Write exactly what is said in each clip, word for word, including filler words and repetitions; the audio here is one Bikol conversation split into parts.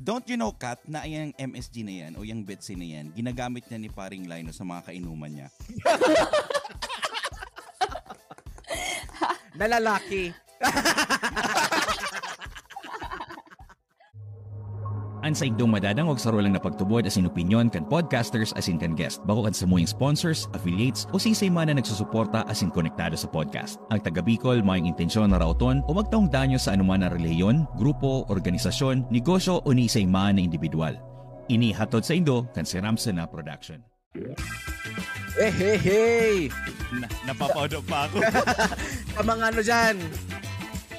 Don't you know, Kat, na yung M S G na yan o yung Betsy na yan, ginagamit niya ni Paring Lino sa mga kainuman niya? Na lalaki. An saindong madadangog saro lang na pagtubod asin opinyon kan podcasters asin kan guest. Bako kan samuyang sponsors, affiliates, o siisay man na nagsusuporta asin konektado sa podcast. Ang taga Bicol mayong intensyon na raoton o magtaong danyo sa anuman na relihiyon, grupo, organisasyon, negosyo o ni isay man na individual. Ini hatod saindo kan Siram Sana Production. Eh, hey, hey! Na, napapaudok pa ako. Sa mga ano dyan,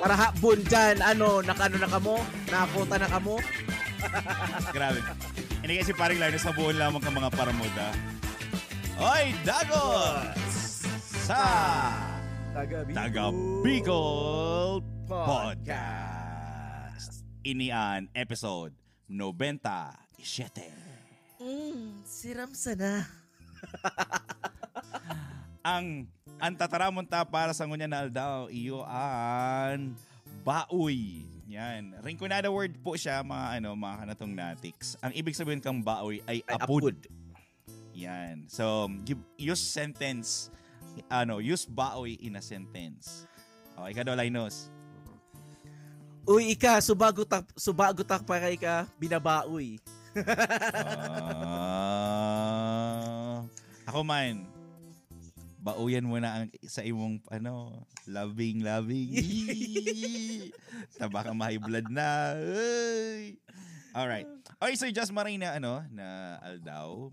parahabon dyan, ano, nakano na kamo? Nakuta na kamo? Grabe. Ini kasi Paring Lino sa buon lamang ka mga paramuda. Oy, Dagos! Sa Taga Taga Bicol Podcast. Ini an episode nobenta y siete. Mm, siram sana. Ang ang tataramon ta para sa ngunyan na aldaw, iyo an baoy. Yan. Rinconada word po siya, mga ano, mga kanatong natiks. Ang ibig sabihin kang baoy ay Ay, apod. apod. Yan. So, give, use sentence, ano, use baoy in a sentence. O, ikaw daw, Linus. Uy, ika, subago tak, subago tak para ika, binabaoy. Ah, ako man, baoyan mo na ang sa imong, ano, loving, loving. Taba ka, ma-high blood na. Ay. Alright. Okay, so Diyos Marina, ano, na aldaw.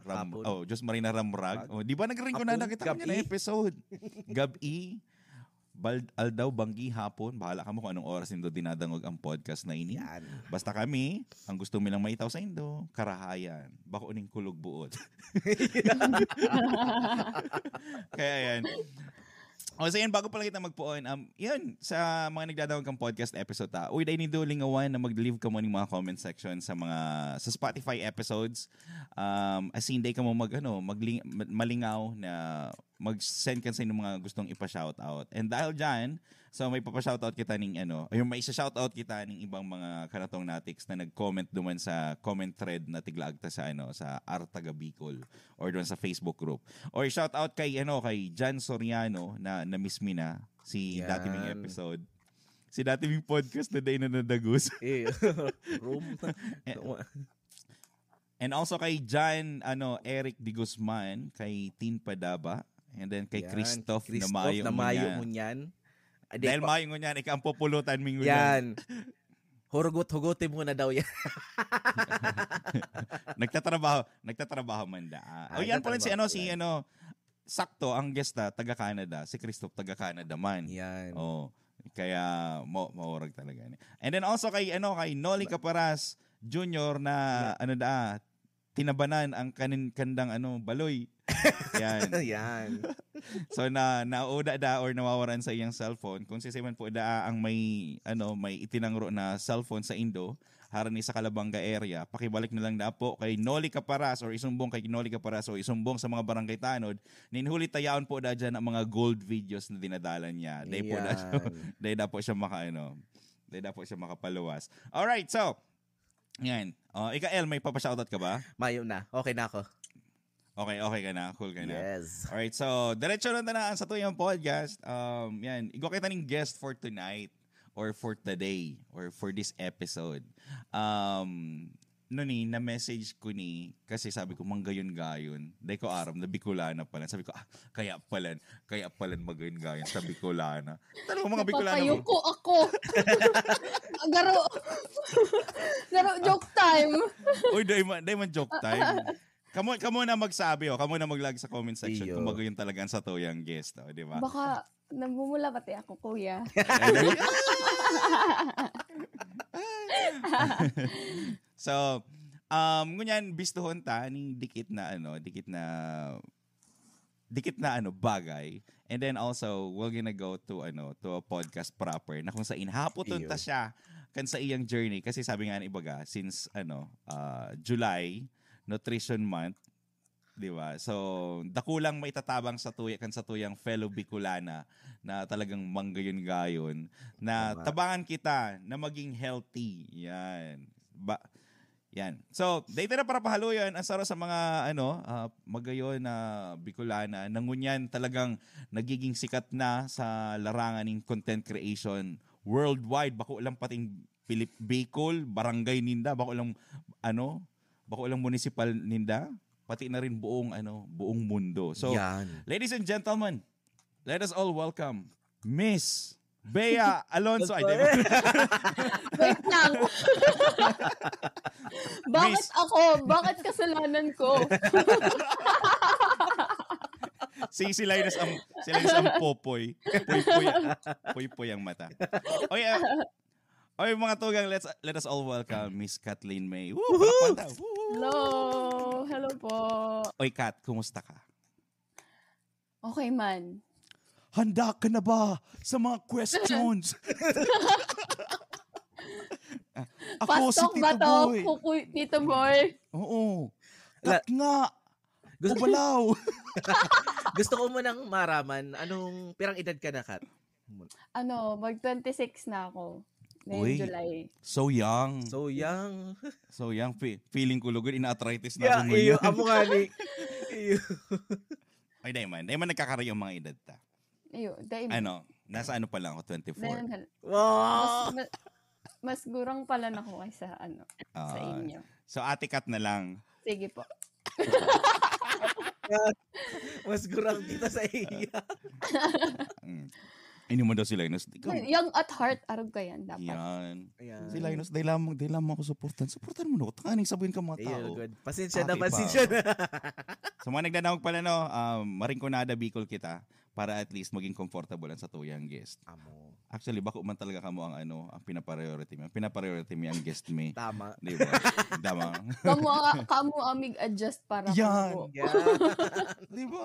Ram, Hapon. Oh, Diyos Marina Ramrag. Rag. Oh, di ba nagrinconada Hapon, kita kanya na gabi. Episode? Gab-i, bal, aldaw, banggi, hapon. Bahala ka mo kung anong oras nindo dinadangog ang podcast na ini. Yan. Basta kami, ang gusto mi lang maitaw sa indo, karahayan. Bako ning kulog buot. Kaya yan. O, so yan, bago pala kita magpuon, um, yun, sa mga nagdadangog kang podcast episode, ha, uy, dai nindo lingawan na mag-leave kamo ning mga comment section sa mga, sa Spotify episodes. Um, as in, dai kamo mag, ano, magli-, ma-, malingaw na mag-send kan sa inyong mga gustong ipa-shoutout. And dahil dyan, so may papa-shoutout kita ning, ano, yung may isa-shoutout kita ning ibang mga kanatong natiks na nag-comment duman sa comment thread na tiglaag ta sa, ano, sa Artaga Bicol or duman sa Facebook group. Or shoutout kay, ano, kay Jan Soriano na na-miss mi na, si Yan. Dati Ming Episode. Si Dati Ming Podcast na dai na nadagos. Eh, room. Eh, And also kay John, ano, Eric de Guzman, kay Tin Padaba, and then kay Yan. Christoph, Christoph na mayo, na mayo ngunyan. ngunyan. Ah, di Dahil pa- mayo ngunyan, ika ang pupulutan mi ngunyan. Yan. Hurugot-hugutin mo na daw yan. Nagtatrabaho, nagtatrabaho man da. Ah, Ay, oh, yan pala si, ano, nagtatrabaho si, pala. Ano, sakto, ang guest na, taga Canada, si Christoph, taga Canada man. Yan. Oh, kaya mo maurag talaga ni. And then also kay, ano, kay Noli Caparas Junior na, ano da, tinabanan ang kanin kandang, ano, baloy. Yan. Yan. So na nauda da or nawawaran sa iyang cellphone, kung sisay man po da ang may, ano, may itinangro na cellphone sa indo, harani sa Calabanga area, pakibalik na lang da po kay Noli Caparas or isumbong kay Noli Caparas o isumbong sa mga barangay tanod. Ninhuli tayaon po da dyan ang mga gold videos na dinadala niya. Dahil po da siya, Yan. Dahil da po siya maka, ano, dahil da po siya makapaluwas. Alright, so, yan. Oh, ika, El, may papashoutout ka ba? Mayo na. Okay na ako. Okay, okay ka na. Cool ka na. Yes. Alright, so, diretso na tayo sa tuyang podcast. Um, yan, igwa kita ning guest for tonight or for today or for this episode. Um, no ni, na-message ko ni, kasi sabi ko, manggayon-gayon. Dahil ko aram na Bicolana pala. Sabi ko, ah, kaya pala, kaya pala magayon-gayon sa Bicolana. Talagang mga Bicolana. Papayuko ako. Garo. Garo, joke time. Uy, dahil man, dahil man joke time. Kamo, kamo na magsabi, oh. Kamo na maglag sa comment section Iyo. Kung magayon talaga ang satuyang guest, oh, di ba? Baka namumula pati ako, kuya. So, um, ngunyan, bistuhon ta ning dikit na, ano, dikit na, dikit na, ano, bagay. And then also, we're gonna go to, ano, to a podcast proper na kung saan haputon Iyo. Ta siya kan sa iyang journey. Kasi sabi nga ng ibaga, since, ano, ah, July, Nutrition Month, di ba? So, dakulang maitatabang sa tuya, kan sa tuyang fellow Bicolana na talagang manggayon-gayon na Tama. tabangan kita na maging healthy. Yan. Ba, Yan. So, dito na para pahaluyon ang saro sa mga, ano, ah, magayon na Bicolana na ngunyan talagang nagiging sikat na sa larangan ng content creation worldwide. Bako lang pating Pilip-, Bicol, barangay ninda, bako lang, ano, bako lang municipal ninda, pati na rin buong, ano, buong mundo. So, Yan. ladies and gentlemen, let us all welcome Miss Bea Alonso. Ay, di ba? Wait lang. Bakit Miss. Ako? Bakit kasalanan ko? Si, si Linus ang, si Linus ang popoy. Poy-poy, poy-poy ang mata. Oy, ah, oy, mga tugang, let's, let us all welcome Miss Kathleen May. Woo! Palakpakan daw. Woo! Hello. Hello po. Oy, Kat, kumusta ka? Okay man. Handa ka na ba sa mga questions? Ako Fast si talk ba Tito to? Boy. Kukuy, Tito Boy. Oo. La- Kat nga. Gusto, Ubalaw. gusto ko munang maraman, anong, pirang edad ka na, Kat? Ano, mag twenty-six na ako. Ngayong Uy. July. So young. So young. So young. Fe- feeling ko lugod, ina-arthritis na Yeah, ako iyo, ngayon. amo nga ni. Iyo. Ay, dahil man. Dahil man nagkakarayo ang mga edad ta. Ayun, dahil Ano, nasa ano pa lang ako, twenty-four. dahil hal- Wow! mas, ma- mas gurang pala na ako kaysa ano, sa Ah. inyo. So, Ate Kat na lang. Sige po. Mas gurang kita sa iya. Mm. Ini mo daw si Linus. Ikaw, Young at heart, arog ka yan, dapat. yan. Ayan. Si Linus, dahil lamang, dahil lamang ako suportan. Suportan mo na. Tanganing sabihin ka mga Iyo, tao. good. Pasensya na, Ate pasensya Pao. na. Sa mga nagdadangog pala, no, um, maring ko nada Bicol kita para at least maging comfortable ang satuyang guest. Amo. Actually, bako man talaga kamo ang ano, ang pinapriority mi. Ang pinapriority mi ang guest mi. Tama. Di ba? Tama. Kamu, kamu amig adjust para Yan. kamo. Yeah. Di ba?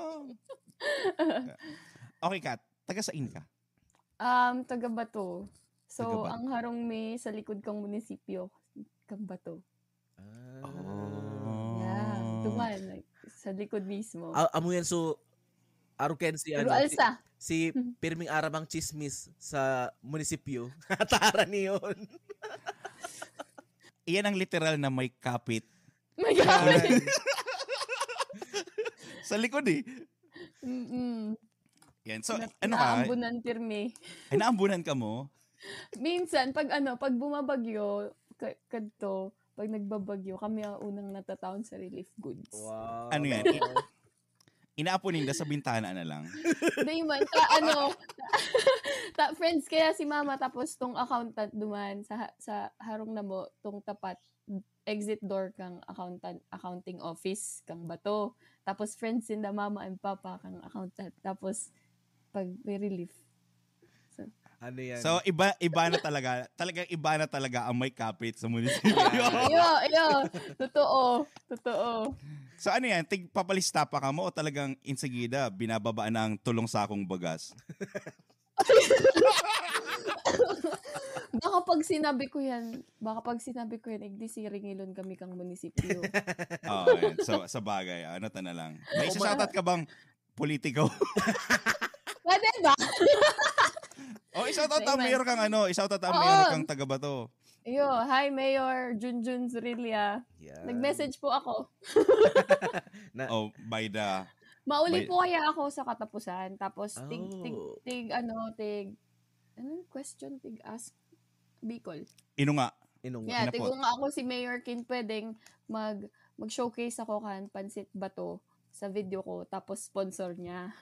Okay, Kat. Taga saan ka? Um, taga Bato. So, Taga Bato. Ang harong mi sa likod kang munisipyo, kang Bato. Ah. Oh. Yeah, duman, like, sa likod mismo. Ah, amo yan, so, aruken si, Pero ano, si, alsa. si Pirming Arabang Chismis sa munisipyo. Tara niyon. Iyan ang literal na may kapit. My God. Sa likod eh. Mm-mm. Yan. So, Na- ano ka? Naambunan pirmi. Ay, naambunan ka mo? Minsan, pag ano, pag bumabagyo, ka- kadto, pag nagbabagyo, kami ang unang natataon sa relief goods. Wow. Ano yan? I- Inaapo ninda sa bintana na lang. Di man, ta, ano, ta, friends kaya si mama, tapos tong accountant duman sa, ha- sa harong na mo, tong tapat, exit door kang accountant, accounting office kang Bato. Tapos friends sinda mama and papa kang accountant. Tapos pag may relief. So, Ano yan? So, iba iba na talaga. Talagang iba na talaga ang may kapit sa munisipyo. iyo, iyo. Totoo. Totoo. So, ano yan? Tig papalista pa ka mo o talagang insigida, binababa na ang tulong sakong bagas? Baka pag sinabi ko yan, baka pag sinabi ko yan, igdi siringilon kami kang munisipyo. Oo, yan. So, sa bagay, ano ta na lang. May Oo, isa-shoutout ka bang politiko? Pwede ba? O, i-shoutout ang May mayor kang ano, i-shoutout ang Oo. mayor kang taga Bato. Iyo, hi Mayor Junjun Zurilya. Yan. Nag-message po ako. Na, Oh, by the Mauli May- po kaya ako sa katapusan. Tapos tig, tig, Oh. tig, ano, tig, ano yung question? Tig ask Bicol. Ino nga. Inong Yeah, Ano po? Tig ko nga ako si Mayor Kin, pwedeng mag, mag-showcase ako kan Pansit Bato sa video ko, tapos sponsor niya.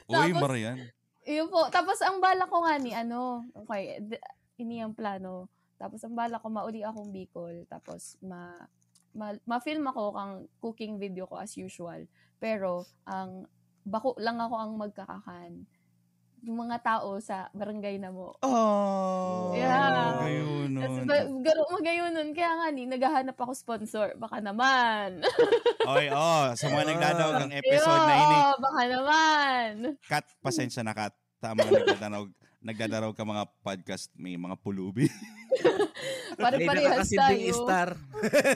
Uy, Tapos- Marian. Yun po. Tapos ang bala ko nga ni ano, okay, d- ini ang plano. Tapos ang bala ko, mauli akong Bicol. Tapos ma, ma, ma-film ako kang cooking video ko as usual. Pero ang bako lang ako ang magkakakan. Yung mga tao sa barangay na mo. Oh, Yeah. Gayunon. Kasi ba, garo magayunon. Kaya nga ni, naghahanap ako sponsor. Baka naman. Oy, oh, sa mga Ah. nagdadaog ng episode na ini, Iyo, baka naman. Kat, pasensya na, Kat. Sa mga nagdadaraog, nagdadaraog ka mga podcast, may mga pulubi. Pare-parehas May nakakasinding tayo. Star.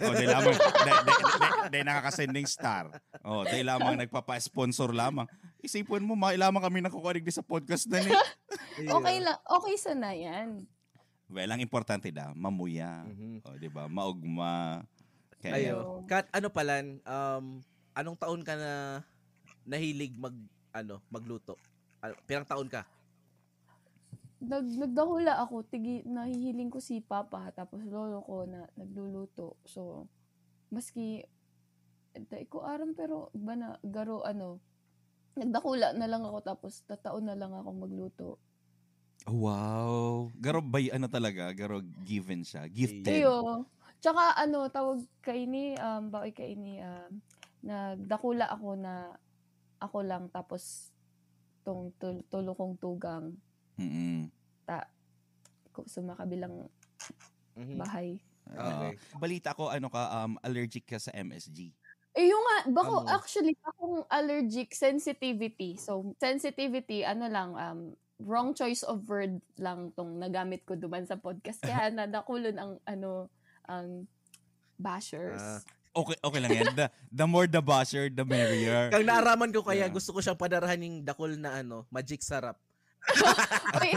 Oh, dahil lamang, dahil, dahil, dahil, dahil nakakasending star. Oh, dahil lamang nagpapa-sponsor lamang. Isipon mo, may lamang kami nakukuha digdi sa podcast na ni. Okay lang. Okay sana yan. Well, ang importante daw, mamuya. Mhm. O, di ba? Maugma. Ayo. Kaya, Oo. Kat, ano palan, um, anong taon ka na nahilig mag, ano, magluto? Ah, pirang taon ka? Nag, nagdakula ako, tigi, nahihiling ko si Papa, tapos lolo ko na nagluluto. So, maski, dai ko aram, pero ba na, garo, ano, nagdakula na lang ako, tapos tataon na lang ako magluto. Wow. Garo, bay, ano talaga, garo, given siya. Gifted. Iyo. Iyo. Tsaka ano, tawag kaini, um, baoy kaini, um, nagdakula ako na ako lang, tapos tong tul- tulo kong tugang. Mm-mm. Ta, ko, sa makabilang Mhm. bahay. Ah, Okay. balita ko, ano ka, um, allergic ka sa M S G. Eh, yung nga, bako, Ano? Actually, akong allergic, sensitivity. So, sensitivity, ano lang, um, wrong choice of word lang tong nagamit ko duman sa podcast. Kaya nadakulon ang, ano, ang bashers. Ah. Okay, okay lang yan. The, the more the basher, the merrier. Kang naaraman ko kaya Yeah. gusto ko siyang padarahan ng dakul na ano, magic sarap. Uy,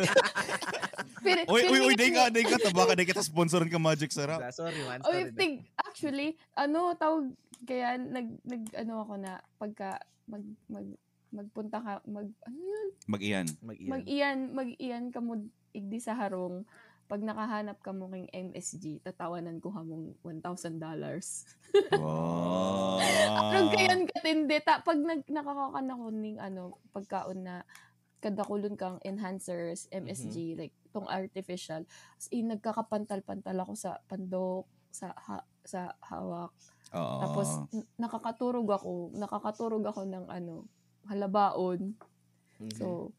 pir- Uy, uy, uy, pirmi day kami. ka, day ka, taba ka, day kita sponsoran ka Magic Sarap. Ah, sorry man, Uy, sorry. Din. Tig, actually, ano, tawag, kaya nag, nag, ano ako na, pagka, mag, mag, magpunta ka, mag, ano yun? Mag-iyan. Mag-iyan. Mag-iyan, mag-iyan ka mo igdi sa harong. Pag nakahanap ka mo king M S G, tatawanan ko hamong one thousand dollars. Wow. Arog kayan katindi. Ta, pag nag, nakakakan ako ning ano, pagkaon na kadakulon kang enhancers, M S G, like, tong artificial. As in, nagkakapantal-pantal ako sa pandok, sa ha, sa hawak. Oo. Tapos, n- nakakaturog ako. Nakakaturog ako ng ano, halabaon. Mhm. So,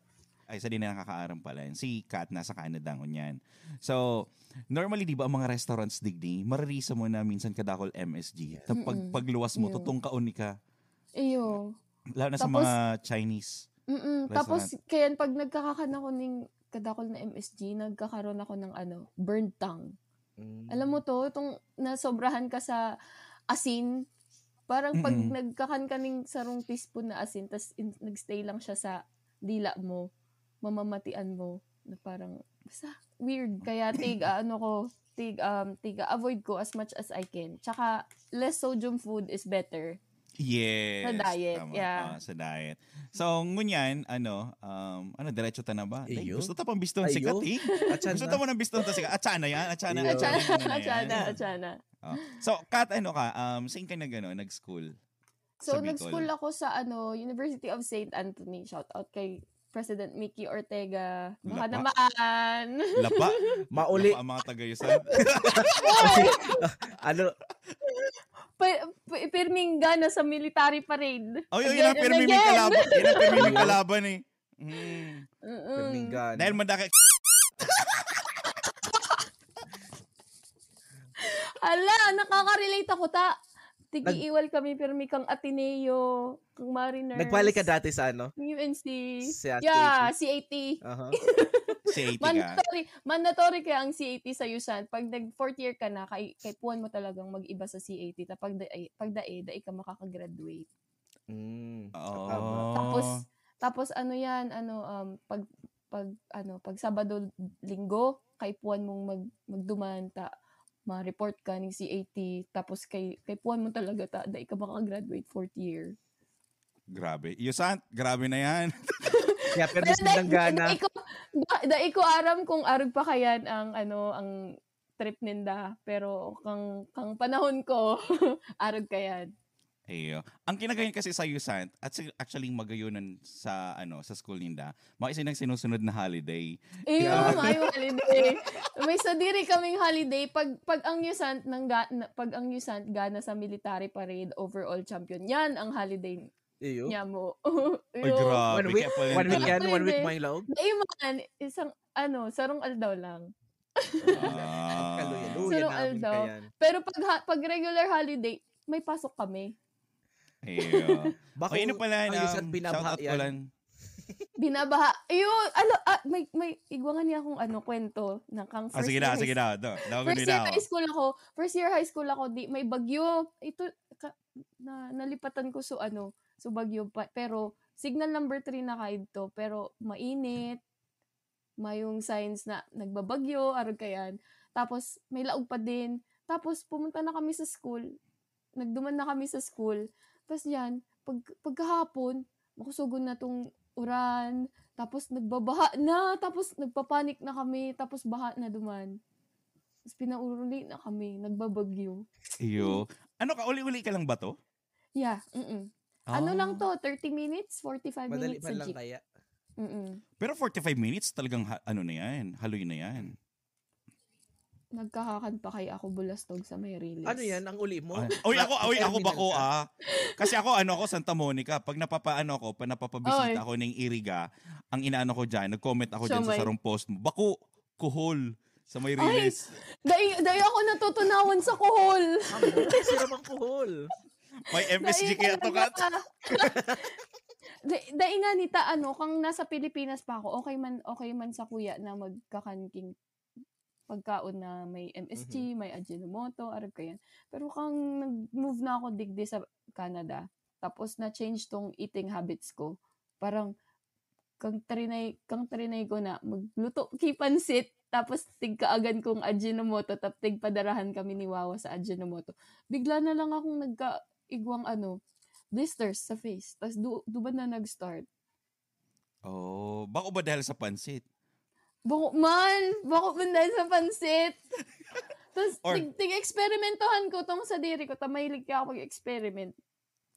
Ay, sa di na nakakaaram pala. Yan. Si Kat nasa Canada ngunyan. So, normally, di ba, ang mga restaurants digdi, maririsa mo na minsan kadakol M S G. Tapos pag, Mm-mm. pagluwas mo, Iyo. Tutungkaon ni ka. Iyo. Lalo na sa Tapos, mga Chinese. Mm-mm. Restaurant. Tapos, kaya pag nagkakakan ako ning kadakol na M S G, nagkakaroon ako ng ano, burned tongue. Mm. Alam mo to, itong nasobrahan ka sa asin, parang pag Mm-mm. nagkakan ka ning sarong teaspoon na asin, tas in, nagstay lang siya sa dila mo, mamamatian mo, na parang, basta, weird. Kaya tig, ano ko, tig, um, tig, avoid ko as much as I can. Tsaka, less sodium food is better. Yes. Sa diet, Tama. Yeah. Ah, sa diet. So, ngunyan, ano, um, ano, diretso ta na ba? Ay, Iyo. Gusto ta pang biston si Ayo. Kat, eh. Atyan Gusto na. ta mo nang biston ta si Kat. Atyan na yan. Atyan na. Iyo. Atyan na yan. Atsana, atsana. Oh. So, Kat, ano ka? Um, saan ka nag, ano, nag-school? So, Sa Bicol? Nag-school ako sa ano, University of Saint Anthony. Shout out kay President Mickey Ortega. Baka Lapa. Naman. Lapa? Mauli. Lapa ang mga taga-Yusan. Ano? Pa, pa, pirming gana sa military parade. Oh, yun, Again yun ang and pirmi may again. Kalaban. Yun ang pirmi may Kalaban eh. Mm. Mm-mm. Pirming gana. Dahil madaki. Hala, nakaka-relate ako ta. Tigiiwal kami, pero may kang Ateneo, kang Mariners. Nagbalik ka dati sa ano? Yung U N C. Sa Yeah, C A T. C A T. Aha. C A T ka. Mandatory, mandatory kaya ang C A T sa U S A N. Pag nag fourth year ka na, kay, kay puwan mo talagang mag-iba sa C A T. Ta pag da, ay, pag dae, dai ka makakagraduate. Mm. Oo. Tama. Tapos, tapos ano yan, ano, um, pag, pag, ano, pag Sabado, Linggo, kay puwan mong mag, magduman, ta, ma-report ka ng C A T, tapos kay, kay puwan mo talaga, ta, dai ka makagraduate fourth year. Grabe. Yusant, grabe na yan. Kaya pero Pero gusto ng dai, gana. dai ko, da, dai ko aram kung arog pa kayan ang, ano, ang trip ninda. Pero kang, kang panahon ko, arog kayan. Iyo. Ang kinagayon kasi sa Yusant, at si- actually magayonan sa ano sa school ninda, mga isa nang sinusunod na holiday. Iyo, Ikaw? Mayo holiday. May sadiri kaming holiday. Pag, pag ang Yusant, nang ga, na, pag ang Yusant, gana sa military parade, overall champion. Yan ang holiday Iyo. niya mo. Ay, Iyo. grabe. One week, Kaya pala one week talaga- yan, one week Holiday. Manglaog. Dai man, isang, ano, sarong aldaw lang. Ah. Kaluya-luya Sarong namin aldaw. kayan. Pero pag, ha- pag regular holiday, may pasok kami. Iyo. Bako, Ay, ano pala, ang Yusant um, binabaha shout out ko yan. lang. Binabaha. Ayun, ano, ah, may, may igwangan niya akong ano, kwento na kang Ah, first sige year na, high sige school. na. Do, do, First do, year do. High school ako, first year high school ako, di, may bagyo. Ito, ka, na, nalipatan ko so ano, so bagyo pa, pero signal number three na kayo to, pero mainit. mayong signs na nagbabagyo, arog kayan. Tapos, may laog pa din. Tapos, pumunta na kami sa school. Nagduman na kami sa school. Tapos yan, pag, pagkahapon, makusugon na tong uran. Tapos, nagbabaha na. Tapos, nagpapanik na kami. Tapos, baha na duman. Tapos, pinauli na kami. Nagbabagyo. Iyo. Ano ka, uli-uli ka lang ba to? Yeah, mm Ano lang to, thirty minutes, forty-five Madali minutes pa sa lang jeep. Kaya. Mm-mm. Pero forty-five minutes talagang ha- ano na yan, haloy na yan. Nagkakakan pa kaya ako bulastog sa may rilis. Ano yan? Ang uli mo? Ay, oy, ako, oy, ako bako Terminal ka? ah. Kasi ako, ano ako, Santa Monica. Pag napapaano ako, pag napapabisita Oy. ako ng Iriga, ang inaano ko dyan, nag-comment ako dyan sa Siomay. sarong post mo. Bako, kuhol, sa may Ay, rilis. dai, dai ako natutunawan sa kuhol. Ang buti siya naman kuhol. May M S G Dai kaya to, Kat? talaga. Dai, dai nga nita, ano, kang nasa Pilipinas pa ako, okay man, okay man sa kuya na magkakan king pagkaon na may M S G, may Ajinomoto, arog kayan. Pero kang nag-move na ako digdi sa Canada, tapos na-change tong eating habits ko. Parang, kang trinay, kang trinay ko na magluto ki pansit, tapos tigkaagan kong Ajinomoto, tap tigpadarahan kami ni Wawa sa Ajinomoto. Bigla na lang akong nagkaigwang ano, blisters sa face. Tapos du- duman na nag-start. Oh, bako ba dahil sa pansit? Bako man! Bako man dahil sa pansit! Tapos, Or- tig- tig-eksperimentohan ko tong sa diri ko. Ta, mahilig kaya ako mag-experiment.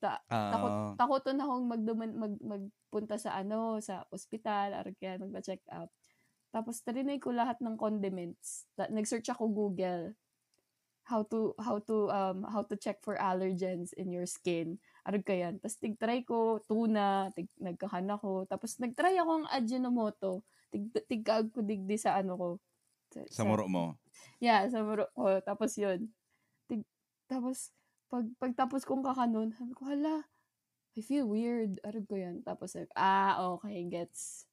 Ta, Ah. takot, takoton akong magduman, mag, magpunta sa ano, sa ospital, or kaya magpa-check up. Tapos, trinay ko lahat ng condiments. Ta, nag-search ako Google. How to, how to, um, how to check for allergens in your skin. Arog kayan. Tapos, tig-try ko, tuna, tig, nagkakan ako. Tapos, nag-try ako ang Ajinomoto. Tig, tigkaag ko digdi sa ano ko. Sa muro mo? Yeah, sa muro ko. Tapos yun. Tig, tapos, pag, pagtapos kong kakanon, sabi ko, "Hala, I feel weird." Arog ko yan. Tapos, like, ah, okay, gets.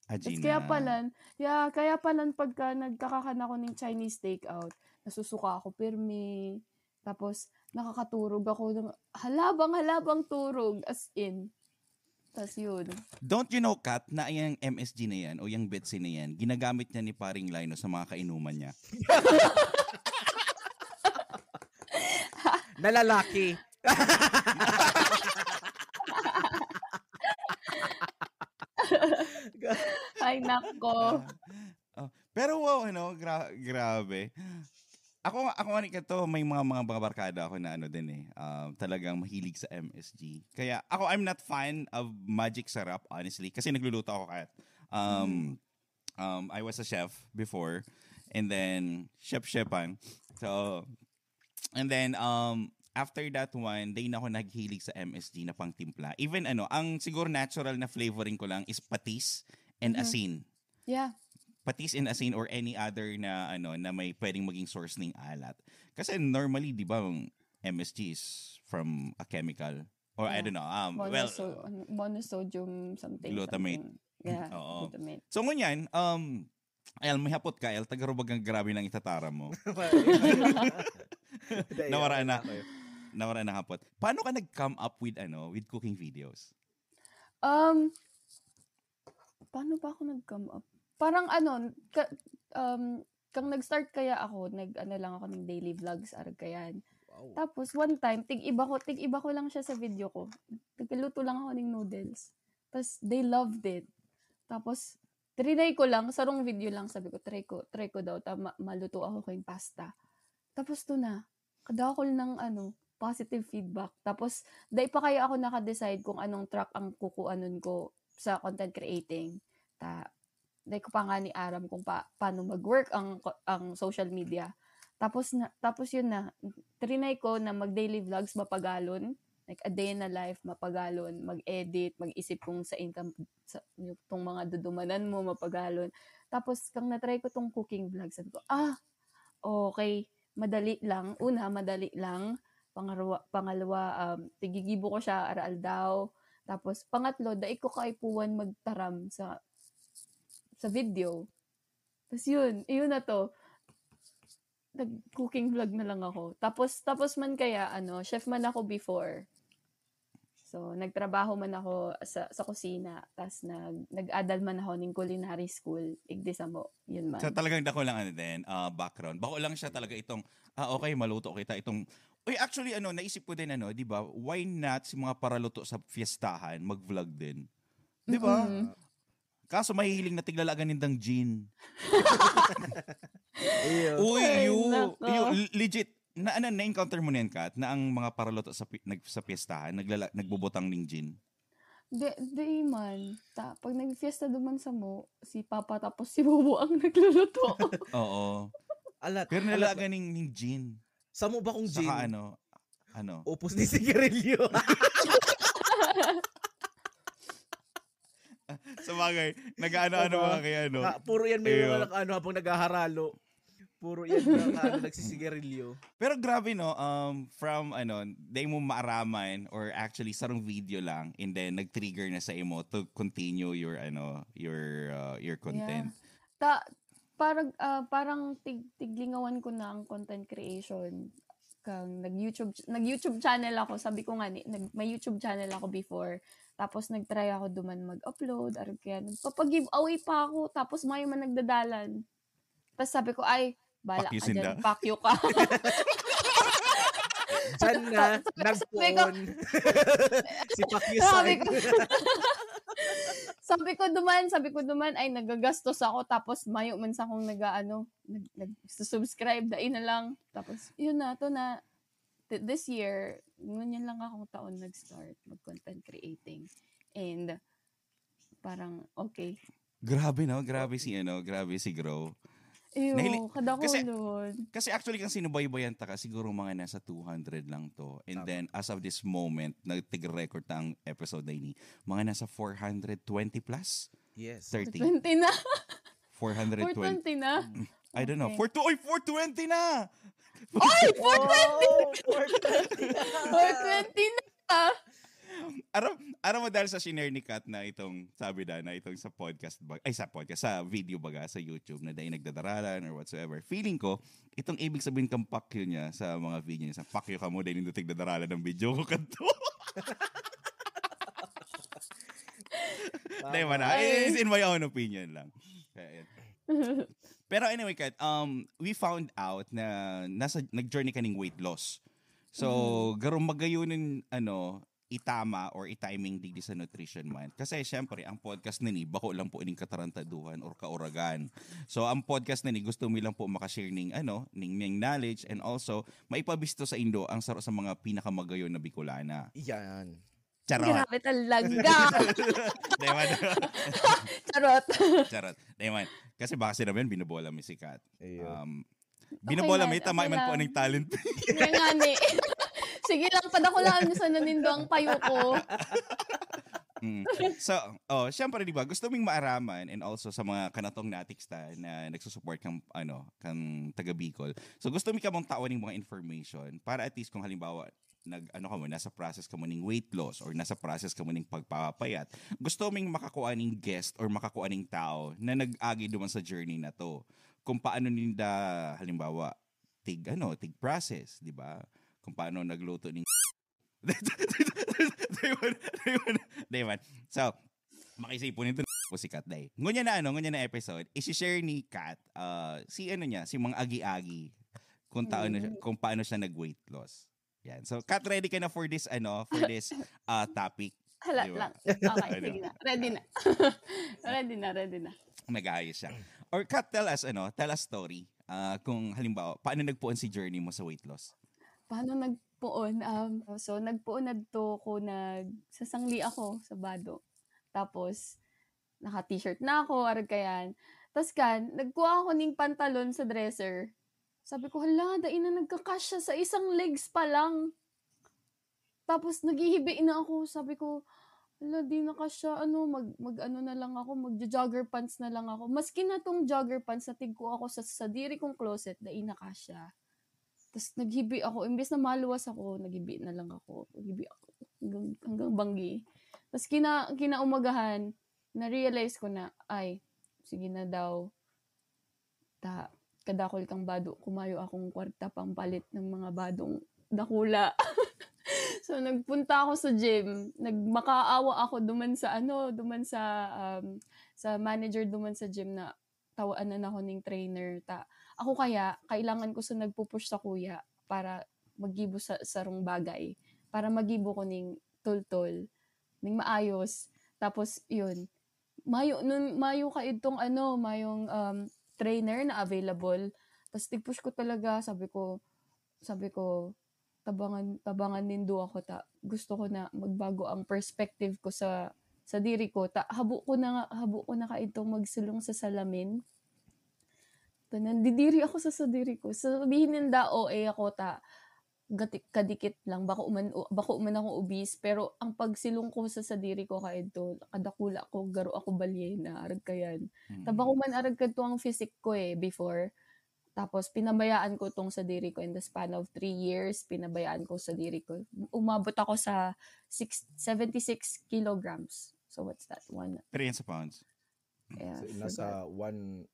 Tapos Ajina. kaya palan, yeah, kaya palan pagka nagkakakan ako ng Chinese takeout, nasusuka ako pirmi. Tapos, nakakaturog ako ng halabang-halabang turog, as in. Tas yun. Don't you know, Kat, na yung M S G na yan o yung Betsy na yan, ginagamit niya ni Paring Lino sa mga kainuman niya? Na lalaki. Ay, nako. Oh, pero wow, ano, gra- grabe. Ako, ako nga rin ito, may mga, mga, mga barkada ako na ano din eh, ah, talagang mahilig sa M S G. Kaya ako, I'm not fan of Magic Sarap, honestly, kasi nagluluto ako kahit. Um, um, I was a chef before, and then chef-chefan. So, and then um, after that one, day na ako naghilig sa M S G na pangtimpla. Even ano, ang siguro natural na flavoring ko lang is patis and Mhm. asin. Yeah. Patis and asin or any other na ano na may pwedeng maging source ng alat. Kasi normally, di ba, ang M S G is from a chemical. Or I Yeah. don't know. Um, well, Monoso- ano, monosodium something. Glutamate. Something. Yeah, Oo. Glutamate. So ngunyan, um, El, may hapot ka, El, tagarubag ang grabe ng itataram mo. Nawara na. Nawara na hapot. Paano ka nag-come up with ano, with cooking videos? Um, paano ba ako nag-come up? Parang ano, ka, um, kang nag-start kaya ako, nag-ano lang ako ng daily vlogs, arog kayan. Wow. Tapos one time, tig-iba ko, tig-iba ko lang siya sa video ko. Nagluto lang ako ng noodles. Tapos they loved it. Tapos trinay ko lang, sarong video lang, sabi ko, "Try ko, try ko daw, ta ma- maluto ako kayong pasta." Tapos to na, kadakol ng ano, positive feedback. Tapos, dai pa kaya ako naka-decide kung anong track ang kukuanon ko sa content creating. Ta, dai ko pa nga ni aram kung pa, paano mag-work ang, ang social media. Tapos, na, tapos yun na, trinay ko na mag-daily vlogs, mapagalon. Like, a day in a life, mapagalon. Mag-edit, mag-isip kung sa income, sa, itong mga dudumanan mo, mapagalon. Tapos, kang na-try ko tong cooking vlog, sabi ko, ah, okay, madali lang. Una, madali lang. Pangarwa, pangalawa, um, tigigibo ko siya araw-aldaw. Tapos, pangatlo, dai ko kaipuhan magtaram sa sa video. Tapos yun, yun na to. Nag-cooking vlog na lang ako. Tapos, tapos man kaya, ano, chef man ako before. So, nagtrabaho man ako sa, sa kusina, tas nag, nag-adal man ako ning culinary school, igdi samo, yun man. So talagang dako lang ano din, ah, background. Bako lang siya talaga itong, ah, okay, maluto kita itong, uy, actually, ano, naisip ko din, ano, di ba, why not si mga paraluto sa fiestahan, mag-vlog din? Di ba? Mm. Kaso mahihiling na tiglalagan nindang gin. Iyo. Uy, Ay, you, nako. you, legit. Na, ano, na-encounter mo na yan, Kat, na ang mga paraluto sa, pi- nag, sa piyestahan, naglala, nagbubutang ning gin? Di, di man. Ta, pag nag-fiesta duman samo, si Papa tapos si Bobo ang nagluluto. Oo. Alat. Pero alat- nalaga ning, ning gin. Samo ba kung gin? Saka ano, ano. Upos ni sigarilyo. Sa bagay, nag-ano-ano Diba? mga kay ano. Ha, puro yan may Iyo. mga nag-ano habang naghaharalo. Puro yan mga ano, nagsisigarilyo. Pero grabe, no, um, from ano, dai mo maaraman or actually sarong video lang and then nag-trigger na sa imo to continue your ano, your uh, your content. Ta, parang, ah, parang tig, tiglingawan ko na ang content creation. Kang nag-YouTube, nag-YouTube channel ako, sabi ko nga, ni, nag, may YouTube channel ako before. Tapos nag-try ako duman mag-upload, arog kaya nagpapag-giveaway pa ako. Tapos may man nagdadalan. Tapos sabi ko, ay, bala Pakyo ka sinda. dyan, pakyo ka. Diyan na, Sabi ko, nagpoon. Si Pakyo Sabi Sai. ko, sabi ko duman, sabi ko duman, ay nagagastos ako tapos mayo man sa akong nag-ano, nag, nag-subscribe, dai na lang. Tapos yun na, to na, th- this year, ngunyan lang akong taon nag-start mag-content creating. And parang, okay. Grabe, no? Grabe si ano, grabe si Grow. Iyo, Nahili- kadakol kasi- nun. Kasi actually, kung sinubaybayan ta ka, siguro mga nasa two hundred lang to. And Tama. Then, as of this moment, nagtig-record ta ang episode na ini, mga nasa four hundred twenty plus? Yes. Thirty. twenty na. four hundred twenty. four twenty na. I don't know. Okay. Four to, oy, four twenty na! Ay, four twenty! Oh, four twenty na. four twenty na! Aram, aram mo dahil sa shinare ni Kat na itong, sabi na, na itong sa podcast, ba, ay sa podcast, sa video baga, sa YouTube, na dahil nagdadaralan or whatsoever. Feeling ko, itong ibig sabihin kang pakyo niya sa mga video niya, sa pakyo ka mo, dahil nindot nagdadaralan ng video ko kanto. Di ba na? Ay. It's in my own opinion lang. Kaya yun. Pero anyway, Kat, um, we found out na nasa, nag-journey ka ning weight loss. So, garo magayon nin, ano, itama or i-timing digdi sa Nutrition Month. Kasi, syempre, ang podcast na ni, bako lang po ining katarantaduhan or kauragan. So, ang podcast na ni, gusto mi lang po makashare ning, ano, ning, ning knowledge and also, maipabisto sa indo ang saro sa mga pinakamagayon na Bicolana. Yan. Charot! Grabe talaga. Di ba? Charot. Charot. Di man. Kasi baka sinabihan, binubola mi si Kat. Ayun. Um, binubola Okay mi, lang, tama okay man po lang. ng talent. Kaya nga ni. Sige lang, padakulaan niyo sana nindo ang payo ko. Mm. So, oh, syempre, di ba, gusto ming maaraman and also sa mga kanatong natics ta na nagsusupport kang, ano, kang taga Bicol. So, gusto mi kamong tawan ning mga information para at least kung halimbawa, nag, ano ka mo, nasa process ka mo ning weight loss or nasa process ka mo ning pagpapayat, gusto ming makakuha ning guest or makakuha ning tao na nag-agi duman sa journey na to. Kung paano ninda, halimbawa, tig, ano, tig process, di ba? Kung paano nagluto ning Dayman, dayman, dayman. So, makisipon ito po si Kat Day. Ngunya na ano, ngunya na episode, isi-share ni Kat, uh, si ano niya, si mga agi-agi kung, taon na siya, Mm. kung paano siya nag-weight loss. Yan. So, Kat, ready ka na for this, ano, for this uh, topic? Hala Di ba? lang. Okay, Ano? Sige na. Ready na. ready na, ready na. Nag-aayos siya. Or Kat, tell us, ano, tell us story. Ah, kung halimbawa, paano nagpuon si journey mo sa weight loss? Paano nagpuon? Um, so, nagpuon adto ko, nagsasangli ako sa bado. Tapos, naka-t-shirt na ako, arog kayan. Tapos kan, nagkuha ako ning pantalon sa dresser. Sabi ko, hala, dai na nagkakasya sa isang legs pa lang. Tapos, naghihibi na ako. Sabi ko, hala, di na kasya. Ano, mag, mag ano na lang ako, mag-jogger pants na lang ako. Maski na tong jogger pants na tigkuha ako sa, sa diri kong closet, dai na kasya. Tapos naghibi ako, imbes na maluwas ako, naghibi na lang ako. Naghibi ako hanggang, hanggang banggi. Tapos kina, kinaumagahan, na-realize ko na, ay, sige na daw. Ta, kadakol kang bado, kumayo akong kwarta pang palit ng mga badong dakula. So, nagpunta ako sa gym. Nagmakaawa ako duman sa ano, duman sa, um, sa manager duman sa gym na tawanan ako ning trainer. Ta, ako kaya, kailangan ko sa nagpupush sa kuya para magibo sa sarong bagay. Para magibo ko ning tultol, ning maayos. Tapos, yun, mayo, nun, mayo ka itong ano, mayong um, trainer na available. Tapos, tigpush ko talaga, sabi ko, sabi ko, tabangan, tabangan nindo ako ta. Gusto ko na magbago ang perspective ko sa sa diri ko. Ta, habo ko na nga, habo ko na kaidtong magsulong sa salamin. Ta, nandidiri ako sa sadiri ko. Sabihin ninda, O A ako ta. Gati, kadikit lang. Bako man, bako man ako obese, pero ang pagsilong ko sa sadiri ko kaidto, kadakula ko, garo ako balyena, arag kayan. Ta bako man arag kadto ang physique ko eh, before. Tapos pinabayaan ko tong sadiri ko in the span of three years, pinabayaan ko sadiri ko. Umabot ako sa six, seventy-six kilograms. So what's that? One, Three and sa pounds. Yeah, So, forgot. Nasa one,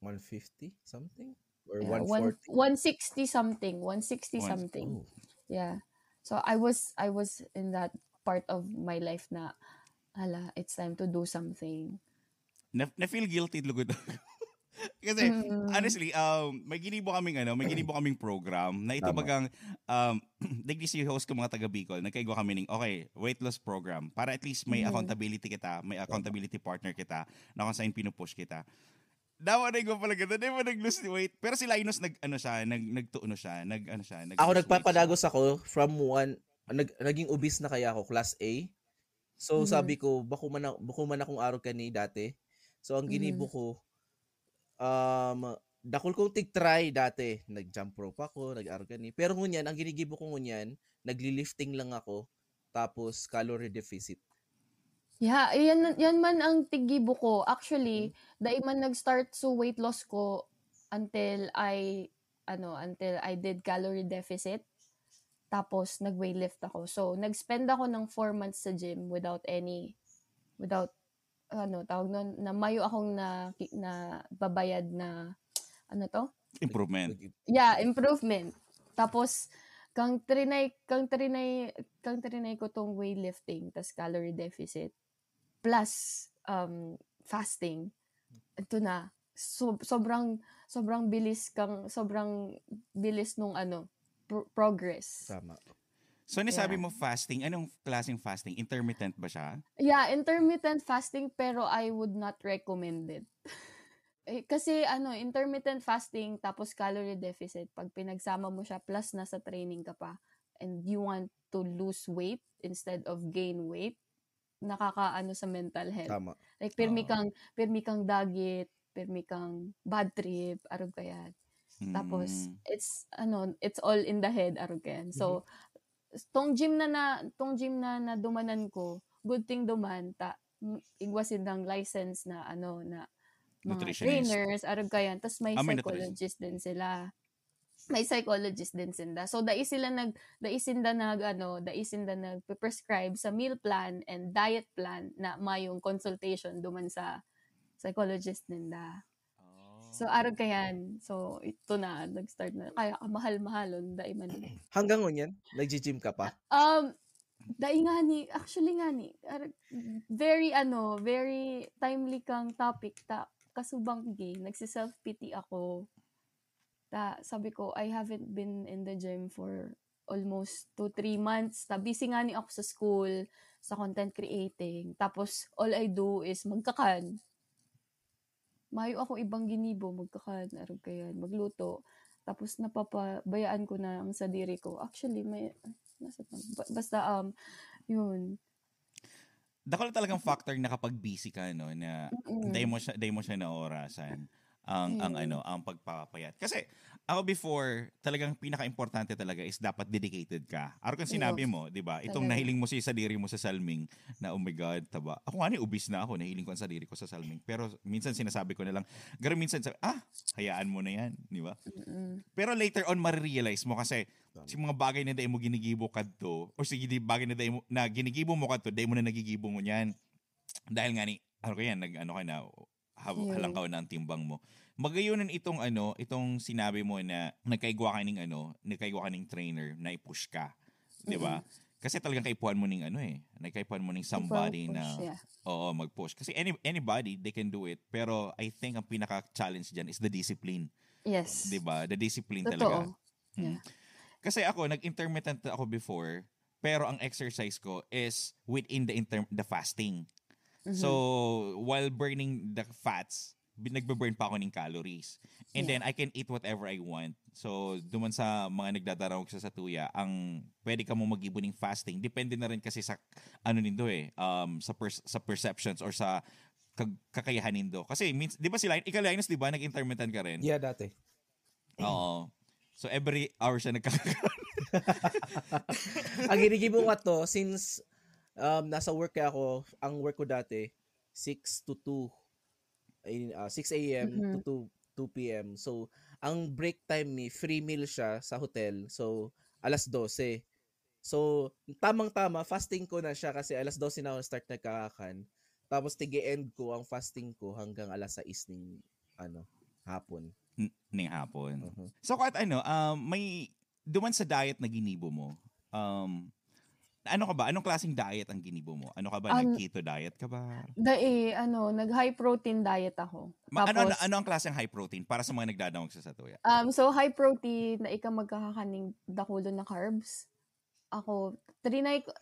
one fifty something? Or Yeah, one, one forty? one sixty something, one sixty One- something. Oh. Yeah. So I was I was in that part of my life na, hala, it's time to do something. Na, na-feel guilty lugod ako. Kasi, Mm. honestly, um, may ginibo kaming, ano, may ginibo kaming program na ito Tama. bagang, um, digdi si host ko mga taga Bicol, nagkaigwa kami ning, okay, weight loss program. Para at least may Mhm. accountability kita, may accountability partner kita, na kung saan pinupush kita. Dawa na yung pala ganda, di ba nag-lose weight? Pero si Linus, nag, ano siya, nag, nagtuuno siya, nag, ano siya, nag Ako nagpapadagos ako from one, nag, naging obese na kaya ako, class A. So Mhm. sabi ko, bako man, a- bako man akong arog kani dati. So ang ginibo Mhm. ko, um, dakul kong tig-try dati. Nag-jump rope ako, nag-arog kani. Pero ngunyan, ang ginigibo ko ngunyan, nagli-lifting lang ako, tapos calorie deficit. Yeah, yan, yan man ang tigibo ko. Actually, dai man nag-start so weight loss ko until I, ano, until I did calorie deficit. Tapos, nag-weigh lift ako. So, nag-spend ako ng four months sa gym without any, without, ano, tawag nun, na mayo akong na, na babayad na, ano to? Improvement. Nag- Yeah, improvement. Tapos, kang trinay, kang trinay, kang trinay ko tong weightlifting, tas calorie deficit, plus um, fasting. Ito na, so, sobrang, sobrang bilis kang, sobrang bilis nung ano, pro- progress. Tama. So, nasabi Yeah. mo fasting, anong klaseng fasting? Intermittent ba siya? Yeah, intermittent fasting, pero I would not recommend it. Eh, kasi ano, intermittent fasting tapos calorie deficit, pag pinagsama mo siya plus nasa training ka pa and you want to lose weight instead of gain weight, nakakaano sa mental health. Tama. Like pirmi Oo. kang pirmi kang dagit, pirmi kang bad trip, arog kayan. Tapos Mm. it's ano, it's all in the head, arog kayan. So tong gym na, na tong gym na nadumanan ko, good thing duman ta m- igwa sindang license na ano na mga Nutritionist. trainers, arog kayan. Tas may Ah, may nutrition. psychologist din sila. May psychologist din sinda. So dai sila nag dai sinda nag ano, dai sinda nag-prescribe sa meal plan and diet plan na mayong consultation duman sa psychologist ninda. Oh. So arog kayan. So ito na, nag-start na. Kaya kamahal-mahalon, dai man. Hanggang ngunyan, nag-gym ka pa? Um, dai nga ni, actually nga ni, ar- very ano, very timely kang topic ta, kasubang gi, nagsi-self-pity ako. Ta, sabi ko, I haven't been in the gym for almost two, three months. Ta, busy nga ni ako sa school, sa content creating. Tapos, all I do is magkakan. Mayo ako ibang ginibo, magkakan, arog kayan, magluto. Tapos napapabayaan ko na ang sadiri ko. Actually, may, nasa, ba- basta, um, yun. Dakul talagang factor na kapag busy ka, no, na Mm-mm. dai mo siya, dai mo siya naorasan ang, ang Mm. ano, ang pagpapayat. Kasi ako before, talagang pinaka-importante talaga is dapat dedicated ka. Arog kang sinabi Yes. mo, di ba? Itong Talaga. Nahiling mo si sadiri mo sa salming na, oh my God, taba. Ako nga ni, obese na ako, nahiling ko ang sadiri ko sa salming. Pero minsan sinasabi ko na lang, pero minsan sabi, ah, hayaan mo na yan, di ba? Mm-mm. Pero later on, marirealize mo kasi si mga bagay na dai mo ginigibo kadto, o sige, di bagay na dai mo, na ginigibo mo kadto, dai mo na nagigibo ngunyan. Dahil nga ni, ano ka yan, nag, ano ka na, hab- Yun. halangkaw na ang timbang mo. Magayon itong ano, itong sinabi mo na nagkaigwa ka ning ano, nagkaigwa ka ning trainer na i-push ka. 'Di ba? Kasi talagang kaipuhan mo ning ano eh. Nagkaipuhan mo ning somebody na, Push, yeah. Oo, mag-push. Kasi any, anybody, they can do it. Pero I think ang pinaka-challenge dyan is the discipline. Yes. 'Di ba? The discipline Totoo. talaga. Yeah. Kasi ako, nag-intermittent ako before, pero ang exercise ko is within the inter- the fasting. So, while burning the fats, bin- nagbe-burn pa ako ng calories. And Yeah. then, I can eat whatever I want. So, duman sa mga nagdadarangog sa satuya, ang pwede ka mong mag-ibo ng fasting, depende na rin kasi sa, ano nindo eh, um, sa, pers- sa perceptions or sa kag- kakayahan nindo. Kasi, means, di ba si Linus, ikaw Linus, di ba, nag-intermittent ka rin? Yeah, dati. Oo. So, every hour siya nagkakaroon. Ang ginigibo ko ato, since um, nasa work kaya ako, ang work ko dati, six to two. Ay, ah, six a.m. to two, two p.m. So, ang break time ni free meal siya sa hotel. So, alas dose. So, tamang-tama, fasting ko na siya kasi alas dose na ako start nagkakakan. Tapos, tige-end ko ang fasting ko hanggang alas sais ning, ano, hapon. N- ning hapon. Mhm. So, kahit ano, um, may, duman sa diet na ginibo mo, um, ano ka ba? Anong klaseng diet ang ginibo mo? Ano ka ba? Um, Nag-keto diet ka ba? Dai, ano, nag-high protein diet ako. Ma- ano, ano, Tapos, ano ang klaseng high protein para sa mga nagdadangog sa satuya? Um, so, high protein na ika magkakakaning dakulo na carbs. Ako, trinay ko,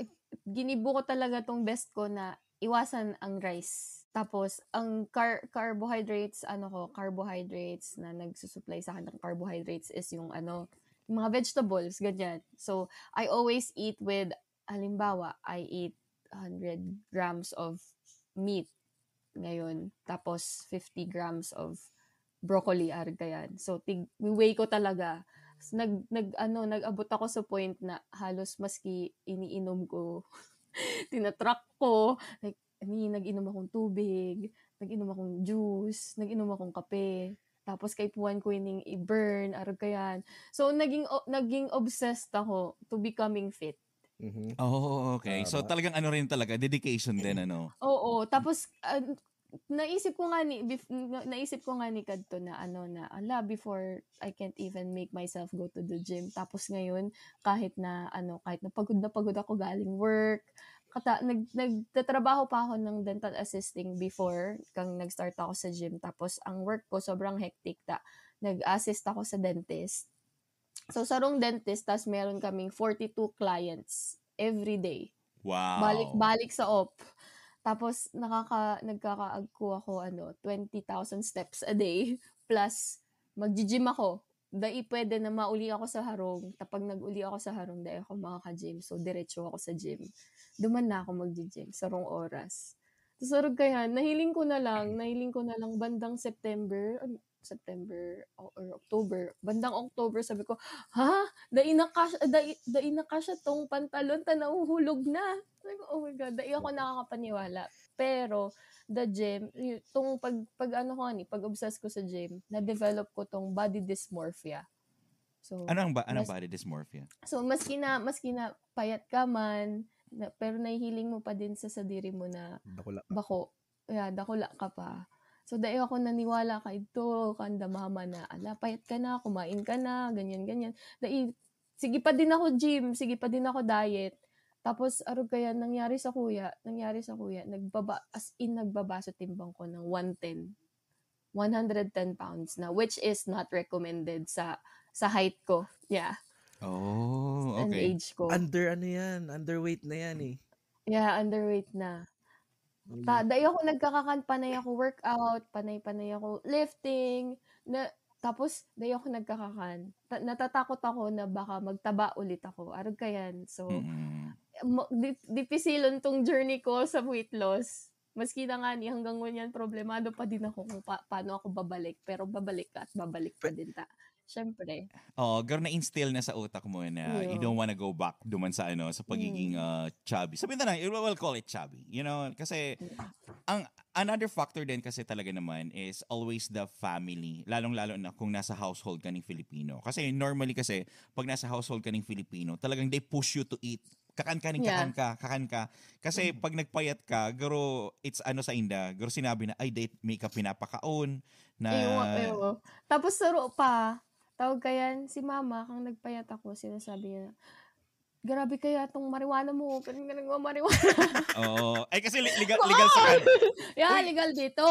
ginibo ko talaga tong best ko na iwasan ang rice. Tapos, ang car- carbohydrates, ano ko, carbohydrates na nagsusupply sa akin ng carbohydrates is yung ano, yung mga vegetables, ganyan. So, I always eat with, halimbawa, I eat one hundred grams of meat ngayon, tapos fifty grams of broccoli, arog kayan. So, tig, weigh ko talaga. Nag, nag, ano, nag-abot ako sa point na halos maski iniinom ko, tinatrack ko, like, I mean, nag-inom akong tubig, nag-inom akong juice, nag-inom akong kape, tapos kaipuhan ko ining i-burn, arog kayan. So, naging, o- naging obsessed ako to becoming fit. Mhm. Oh, okay. So, Tama. Talagang ano rin talaga, dedication din, ano? Oo. Tapos, ah, naisip ko nga ni, bef- na- naisip ko nga ni kadto na ano na, ala, before I can't even make myself go to the gym. Tapos ngayon, kahit na ano, kahit na pagod na pagod ako galing work, kata, nag, nagtatrabaho pa ako ng dental assisting before kang nag-start ako sa gym. Tapos ang work ko sobrang hectic ta. Nag-assist ako sa dentist. So, sarong dentist, tas meron kaming forty-two clients every day. Wow. Balik-balik sa op. Tapos, nakaka, nagkakaagko ako, ano, twenty thousand steps a day. Plus, magji-gym ako. Dai pwede na mauli ako sa harong. Tapag nag-uli ako sa harong, dai ako makaka-gym. So, diretso ako sa gym. Duman na ako magji-gym. Sarong oras. Tapos, arog kayan, nahiling ko na lang, nahiling ko na lang bandang September, ano, September o- or October. Bandang October, sabi ko, ha? Dai na kasha, dai, dai na kasha tong pantalon, ta nahuhulog na. Sabi ko, oh my God, dai ako nakakapaniwala. Pero, the gym, y- tong pag, pag ano ko ni, pag obsess ko sa gym, na-develop ko tong body dysmorphia. So, Ano ang, ba, anong mas- body dysmorphia? So, maski na, maski na payat ka man, na, pero nahihiling mo pa din sa sadiri mo na Dakula ka. bako. Yeah, dakula ka pa. So, dai ako naniwala kaidto, kanda mama na, ala, payat ka na, kumain ka na, ganyan, ganyan. Dai, sige pa din ako gym, sige pa din ako diet. Tapos, arog kaya nangyari sa kuya, nangyari sa kuya, nagbaba, as in, nagbaba sa timbang ko ng one ten. one hundred ten pounds na, which is not recommended sa sa height ko. Yeah. Oh, And okay. age ko. Under ano yan? Underweight na yan eh. Yeah, underweight na. Ta, dai ako nagkakakan, panay ako workout, panay-panay ako lifting. Na, tapos, dai ako nagkakakan. Ta, natatakot ako na baka magtaba ulit ako. Arog kayan. So, Mm-mm. mo, di, dipisilon tong journey ko sa weight loss. Maski na nga ni hanggang ngunyan, problemado pa din ako kung pa, paano ako babalik. Pero babalik ka at babalik pa din ta. Siyempre. Oo, pero na-instill na sa utak mo na you Yeah. don't wanna go back duman sa ano, sa pagiging Mm. uh, chubby. Sabi na lang, we'll call it chubby. You know, kasi ang another factor din kasi talaga naman is always the family. Lalong-lalo na kung nasa household ka ng Filipino. Kasi normally kasi, pag nasa household ka ng Filipino, talagang they push you to eat. Kakan ka ning Yeah. kakan ka, kakan ka. Kasi pag nagpayat ka, garo, it's ano sa inda, garo sinabi na, ay, date, may ka pinapakaon, na Ewa, ewa. Tapos saro pa, tawag kayan, si mama, kang nagpayat ako, sinasabi niya, "Grabe kaya tong marijuana mo, ganun ka nagmamarijuana." Oo. Ay, kasi li- legal, legal sa kan. Yeah, legal dito.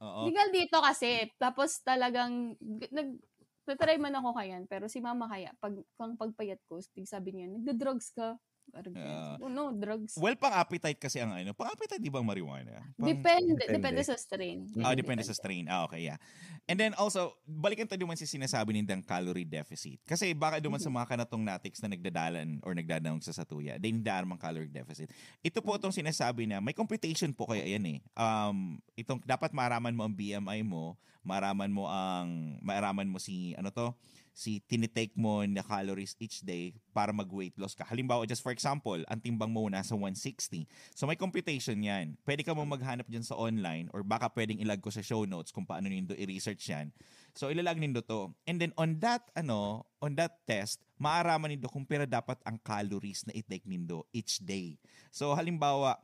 Oo. Legal dito kasi. Tapos talagang, g- nag, tatry man ako kayan, pero si mama kaya, pag, kung pagpayat ko, tig sabi niya, "Nagda-drugs ka." Parang ganyan. Ah. Oh, no, drugs. Well, pang-appetite kasi ang ano. Pang-appetite, di ba, ang marijuana? Pang- Depende, Depende. Depende sa strain. Ah, depende sa strain. Ah, okay, yeah. And then also, balikan tayo naman si sinasabi nindang calorie deficit. Kasi baka naman sa mga kanatong natics na nagdadalan or nagdadaong sa satuya, they need the armang calorie deficit. Ito po itong sinasabi na may computation po kaya yan eh. Um, itong dapat maaraman mo ang B M I mo, maaraman mo ang, maaraman mo si, ano to, si tinitake mo na calories each day para mag-weight loss ka. Halimbawa, just for example, ang timbang mo nasa one sixty. So may computation yan. Pwede ka mo maghanap dyan sa online or baka pwedeng ilag ko sa show notes kung paano nindo i-research yan. So ilalag nindo to. And then on that, ano, on that test, maaraman nindo kung pira dapat ang calories na i-take nindo each day. So halimbawa,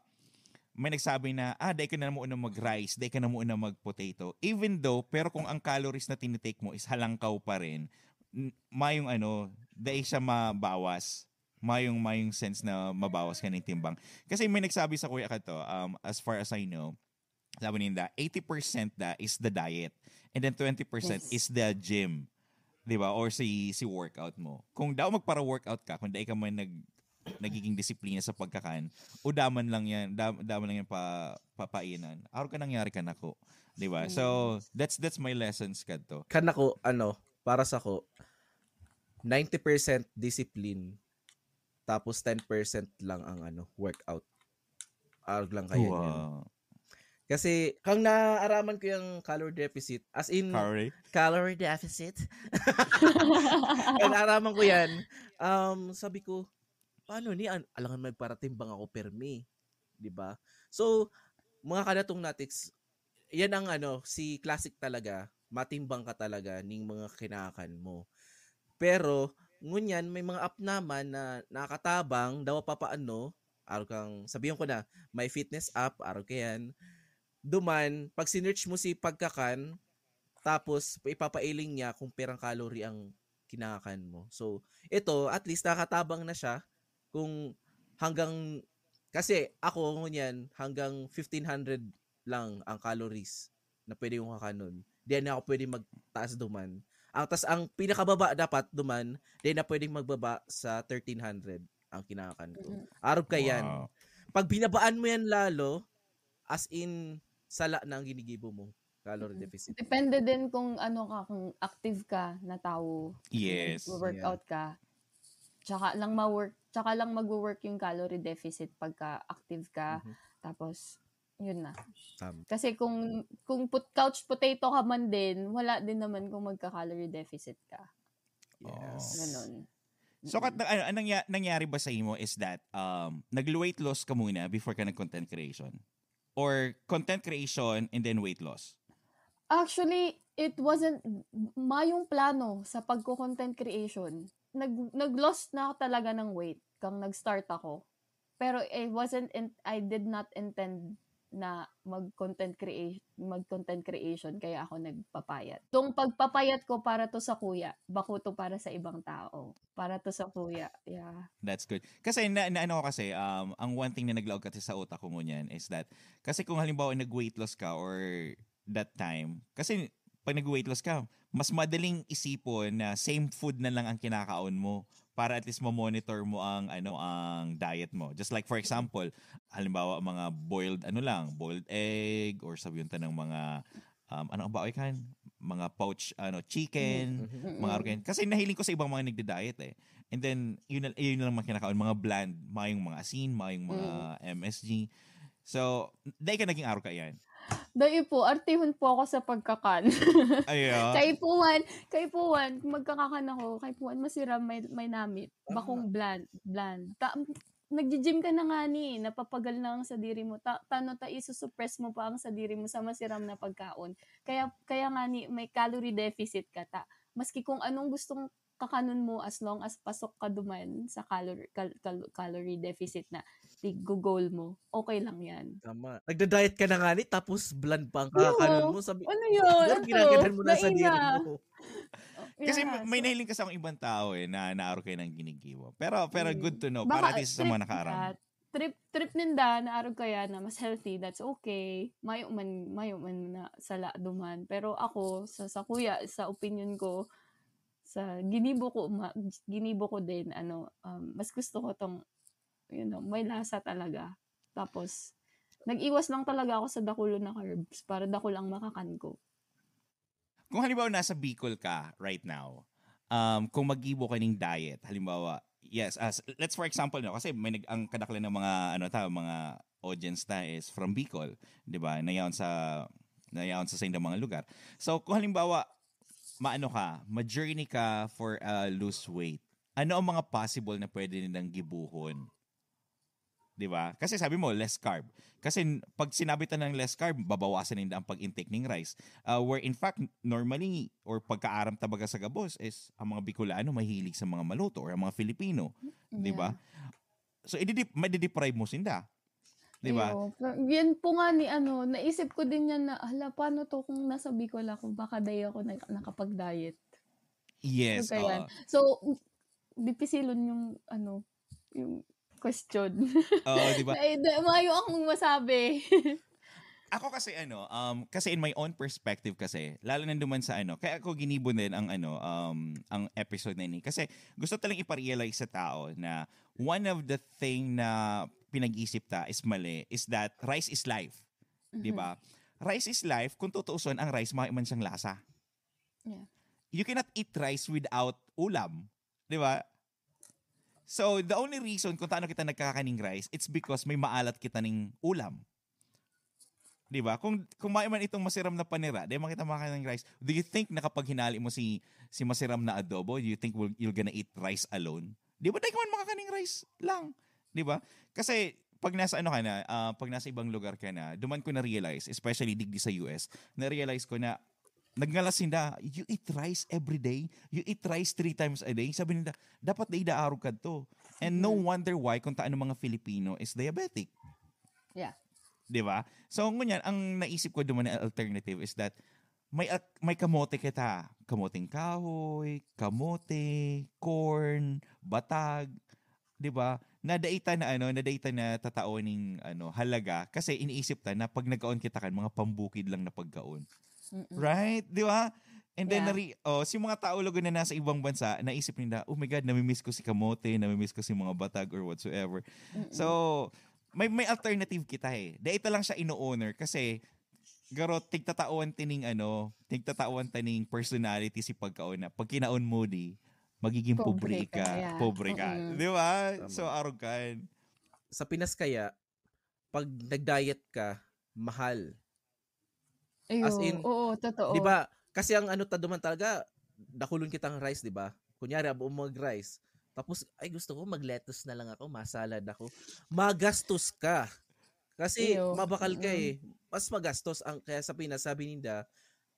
may nagsabi na, ah, dai ka na muna mag-rice, dai ka na muna mag-potato. Even though, pero kung ang calories na tinitake mo is halangkaw pa rin, n- mayong ano, dai siya mabawas. Mayong, mayong sense na mabawas ka ng timbang. Kasi may nagsabi sa kuya ka to, um, as far as I know, sabi ninda, eighty percent na is the diet. And then twenty percent Yes. is the gym. Di ba? Or si, si workout mo. Kung daw magpara-workout ka, kung dai ka man nag, nagiging disiplina sa pagkakan, o daman lang yan, dam, daman lang yan pa, papainan. Araw ka nangyari ka nako. Di ba? So, that's that's my lessons kadto. Kanako, ano, para sa ko, ninety percent discipline, tapos ten percent lang ang ano, workout. Arog lang kaya niyan. Wow. Kasi, kang naaraman ko yung calorie deficit, as in, Curry? Calorie deficit. Kang naaraman ko yan, um, sabi ko, paano ni, an- alangan may paratimbang ako permi. Di ba? So, mga kadatong natics, yan ang ano, si classic talaga, matimbang ka talaga ning mga kinakan mo. Pero, ngunyan, may mga app naman na nakatabang, dawa pa paano, araw kang, sabihin ko na, may fitness app, araw ka yan. Duman, pag sinearch mo si pagkakan, tapos ipapailing niya kung perang calorie ang kinakakan mo. So, ito, at least nakatabang na siya kung hanggang, kasi ako ngunyan, hanggang fifteen hundred lang ang calories na pwede kong kakanon. Di na ako pwede magtaas duman. Ang tas ang pinakababa dapat duman, di na pwedeng magbaba sa thirteen hundred ang kinakakan ko. Mhm. Arog ka yan. Wow. Pag binabaan mo yan lalo, as in, sala na ang ginigibo mo. Calorie Mhm. Deficit. Depende din kung ano ka, kung active ka na tao. Yes. Workout ka. Tsaka lang ma-work, tsaka lang mag-work yung calorie deficit pagka active ka. Mhm. Tapos, yun na. Tama. Kasi kung kung put, couch potato ka man din, wala din naman kung magka-calorie deficit ka. Yes. Ganon. So, kat, ano, anong ya- nangyari ba sa imo is that um, nag-weight loss ka muna before ka nag-content creation? Or content creation and then weight loss? Actually, it wasn't mayong plano sa pagko-content creation. Nag, nag-loss na ako talaga ng weight kang nag-start ako. Pero it wasn't, in, I did not intend na mag-content creation, mag-content creation, kaya ako nagpapayat. Itong pagpapayat ko para to sa kuya, bako to para sa ibang tao. Para to sa kuya, yeah. That's good. Kasi na, na ano ko kasi, um, ang one thing na naglaog kasi sa utak ko ngunyan is that, kasi kung halimbawa nag-weight loss ka or that time, kasi pag nag-weight loss ka, mas madaling isipon na same food na lang ang kinakaon mo para at least ma-monitor mo ang ano ang diet mo. Just like for example, halimbawa mga boiled ano lang, boiled egg or sabihin ta ng mga um, ano ba kan mga pouch ano chicken, Mhm. mga arog yan. Kasi nahiling ko sa ibang mga nagda-diet eh. And then yun na, yun na lang mga kinakaon, mga bland, mayong mga asin, mayong mga M S G. So, dahil ka naging arog ka yan. Dai po, artihon po ako sa pagkakan. Ayan. Kaipuhan, kaipuhan, kung magkakakan ako, kaipuhan masiram, may, may namit. Tama. Bakong bland, bland. Ta, nag-gym ka na nga ni, napapagal na ang sadiri mo. Ta, tano ta isusuppress mo pa ang sadiri mo sa masiram na pagkaon. Kaya kaya nga ni may calorie deficit ka ta. Maski kung anong gustong kakanon mo, as long as pasok ka duman sa calorie cal, cal, calorie deficit na tig-goal mo, okay lang yan. Tama. Nagda-diet ka na nga ni, tapos bland pa ang Oo. Kakanon mo. Sabi, Ano yun? Ano Ano ginaganan to? Mo na sa diri Naina. Mo? Kasi Yeah, may so- nahiling kasi akong ibang tao eh, na naaro kayo ng ginigibo. Pero, pero Mm. good to know. Baka Para at least sa trip mga nakaaram. nila, trip, trip ninda na arog kaya na mas healthy, that's okay. Mayo man, mayo man na sala duman. Pero ako, sa, sa kuya, sa opinion ko, sa ginibo ko, ma, ginibo ko din, ano, um, mas gusto ko tong, you know, may lasa talaga. Tapos, nag-iwas lang talaga ako sa dakulo na carbs para dakul ang makakan ko. Kung halimbawa nasa Bicol ka right now, um, kung maggibo ka ning diet, halimbawa, yes, as let's for example, no, kasi may nag, ang kadaklan ng mga, ano ta, mga audience ta is from Bicol, 'di ba? Nayaon sa nayaon sa saindang mga lugar. So, kung halimbawa maano ka, ma-journey ka for a lose weight, ano ang mga possible na pwede nilang gibuhon? 'Di ba? Kasi sabi mo, less carb. Kasi n- pag sinabi ta ng less carb, babawasan ninda ang pag-intake ning rice. Uh, where in fact, normally, or pagkaaram ta baga sa gabos, is ang mga Bicolano mahilig sa mga maluto or ang mga Filipino. 'Di ba? Yeah. So, ididip, madideprive mo sinda. 'Di ba? Iyo. Pa- Yan po nga ni ano, naisip ko din yan na, hala, paano to kung nasa Bicol ako, baka day ako nag- nakapag-diet. Yes. Ano kaya? Oo. So, dipisilon yung ano, yung question. Oo, 'di ba? Ay, da, mayo akong masabi. Ako kasi ano, um, kasi in my own perspective kasi, lalo na duman sa ano, kaya ako ginibo din ang ano, um, ang episode na ini. Kasi gusto talagang ipa-realize sa tao na one of the thing na pinag-isip ta is mali is that rice is life. 'Di ba? Rice is life, kung tutuuson, ang rice, may man siyang lasa. Yeah. You cannot eat rice without ulam. 'Di ba? So, the only reason kung taano kita nagkakaning rice, it's because may maalat kita ning ulam. 'Di ba? Kung, kung may man itong masiram na panira, di man kita makakaning rice. Do you think na kapag hinali mo si, si masiram na adobo, do you think will, you're gonna eat rice alone? Di ba? Di ka man makakaning rice lang. Di ba? Kasi, pag nasa ano ka na, ah, pag nasa ibang lugar ka na, duman ko na-realize, especially digdi sa U S, na-realize ko na nagngalas sinda, "You eat rice every day? You eat rice three times a day?" Sabi nila, "Dapat dai daarog kadto." And no wonder why kung taano mga Filipino is diabetic. Yeah. 'Di ba? So, ngunyan, ang naisip ko duman na alternative is that may al- may kamote kita. Kamoteng kahoy, kamote, corn, batag, 'di ba? Na dai ta na ano, na dai ta na tatao ning ano, halaga kasi iniisip ta na pag nagkaon kita kan mga pambukid lang na pagkaon. Mm-mm. Right? 'Di ba? And then, Yeah. nari, oh, si mga tao lugod na nasa ibang bansa, naisip nila, "Oh my God, namimiss ko si kamote, namimiss ko si mga batag or whatsoever." Mm-mm. So, may may alternative kita eh. Dai ta lang siya ino-honor kasi garo tigtatawan tining ano, tigtatawan tining personality si pagkaon na pag kinaon mo di, magiging pobre Pobre ka, ka, yeah. pobre ka. Mm-mm. 'Di ba? Tama. So, arog kan. Sa Pinas kaya, pag nag-diet ka, mahal. As Ayo, in, oo, totoo. 'Di ba? Kasi ang ano ta duman talaga, dakulon kitang rice, 'di ba? Kunyari, abo mag-rice. Tapos, "Ay, gusto ko mag-lettuce na lang ako, masalad ako." Magastos ka. Kasi Iyo, mabakal ka mm. eh. Mas magastos. Ang, kaya sa Pinas, sabi ninda,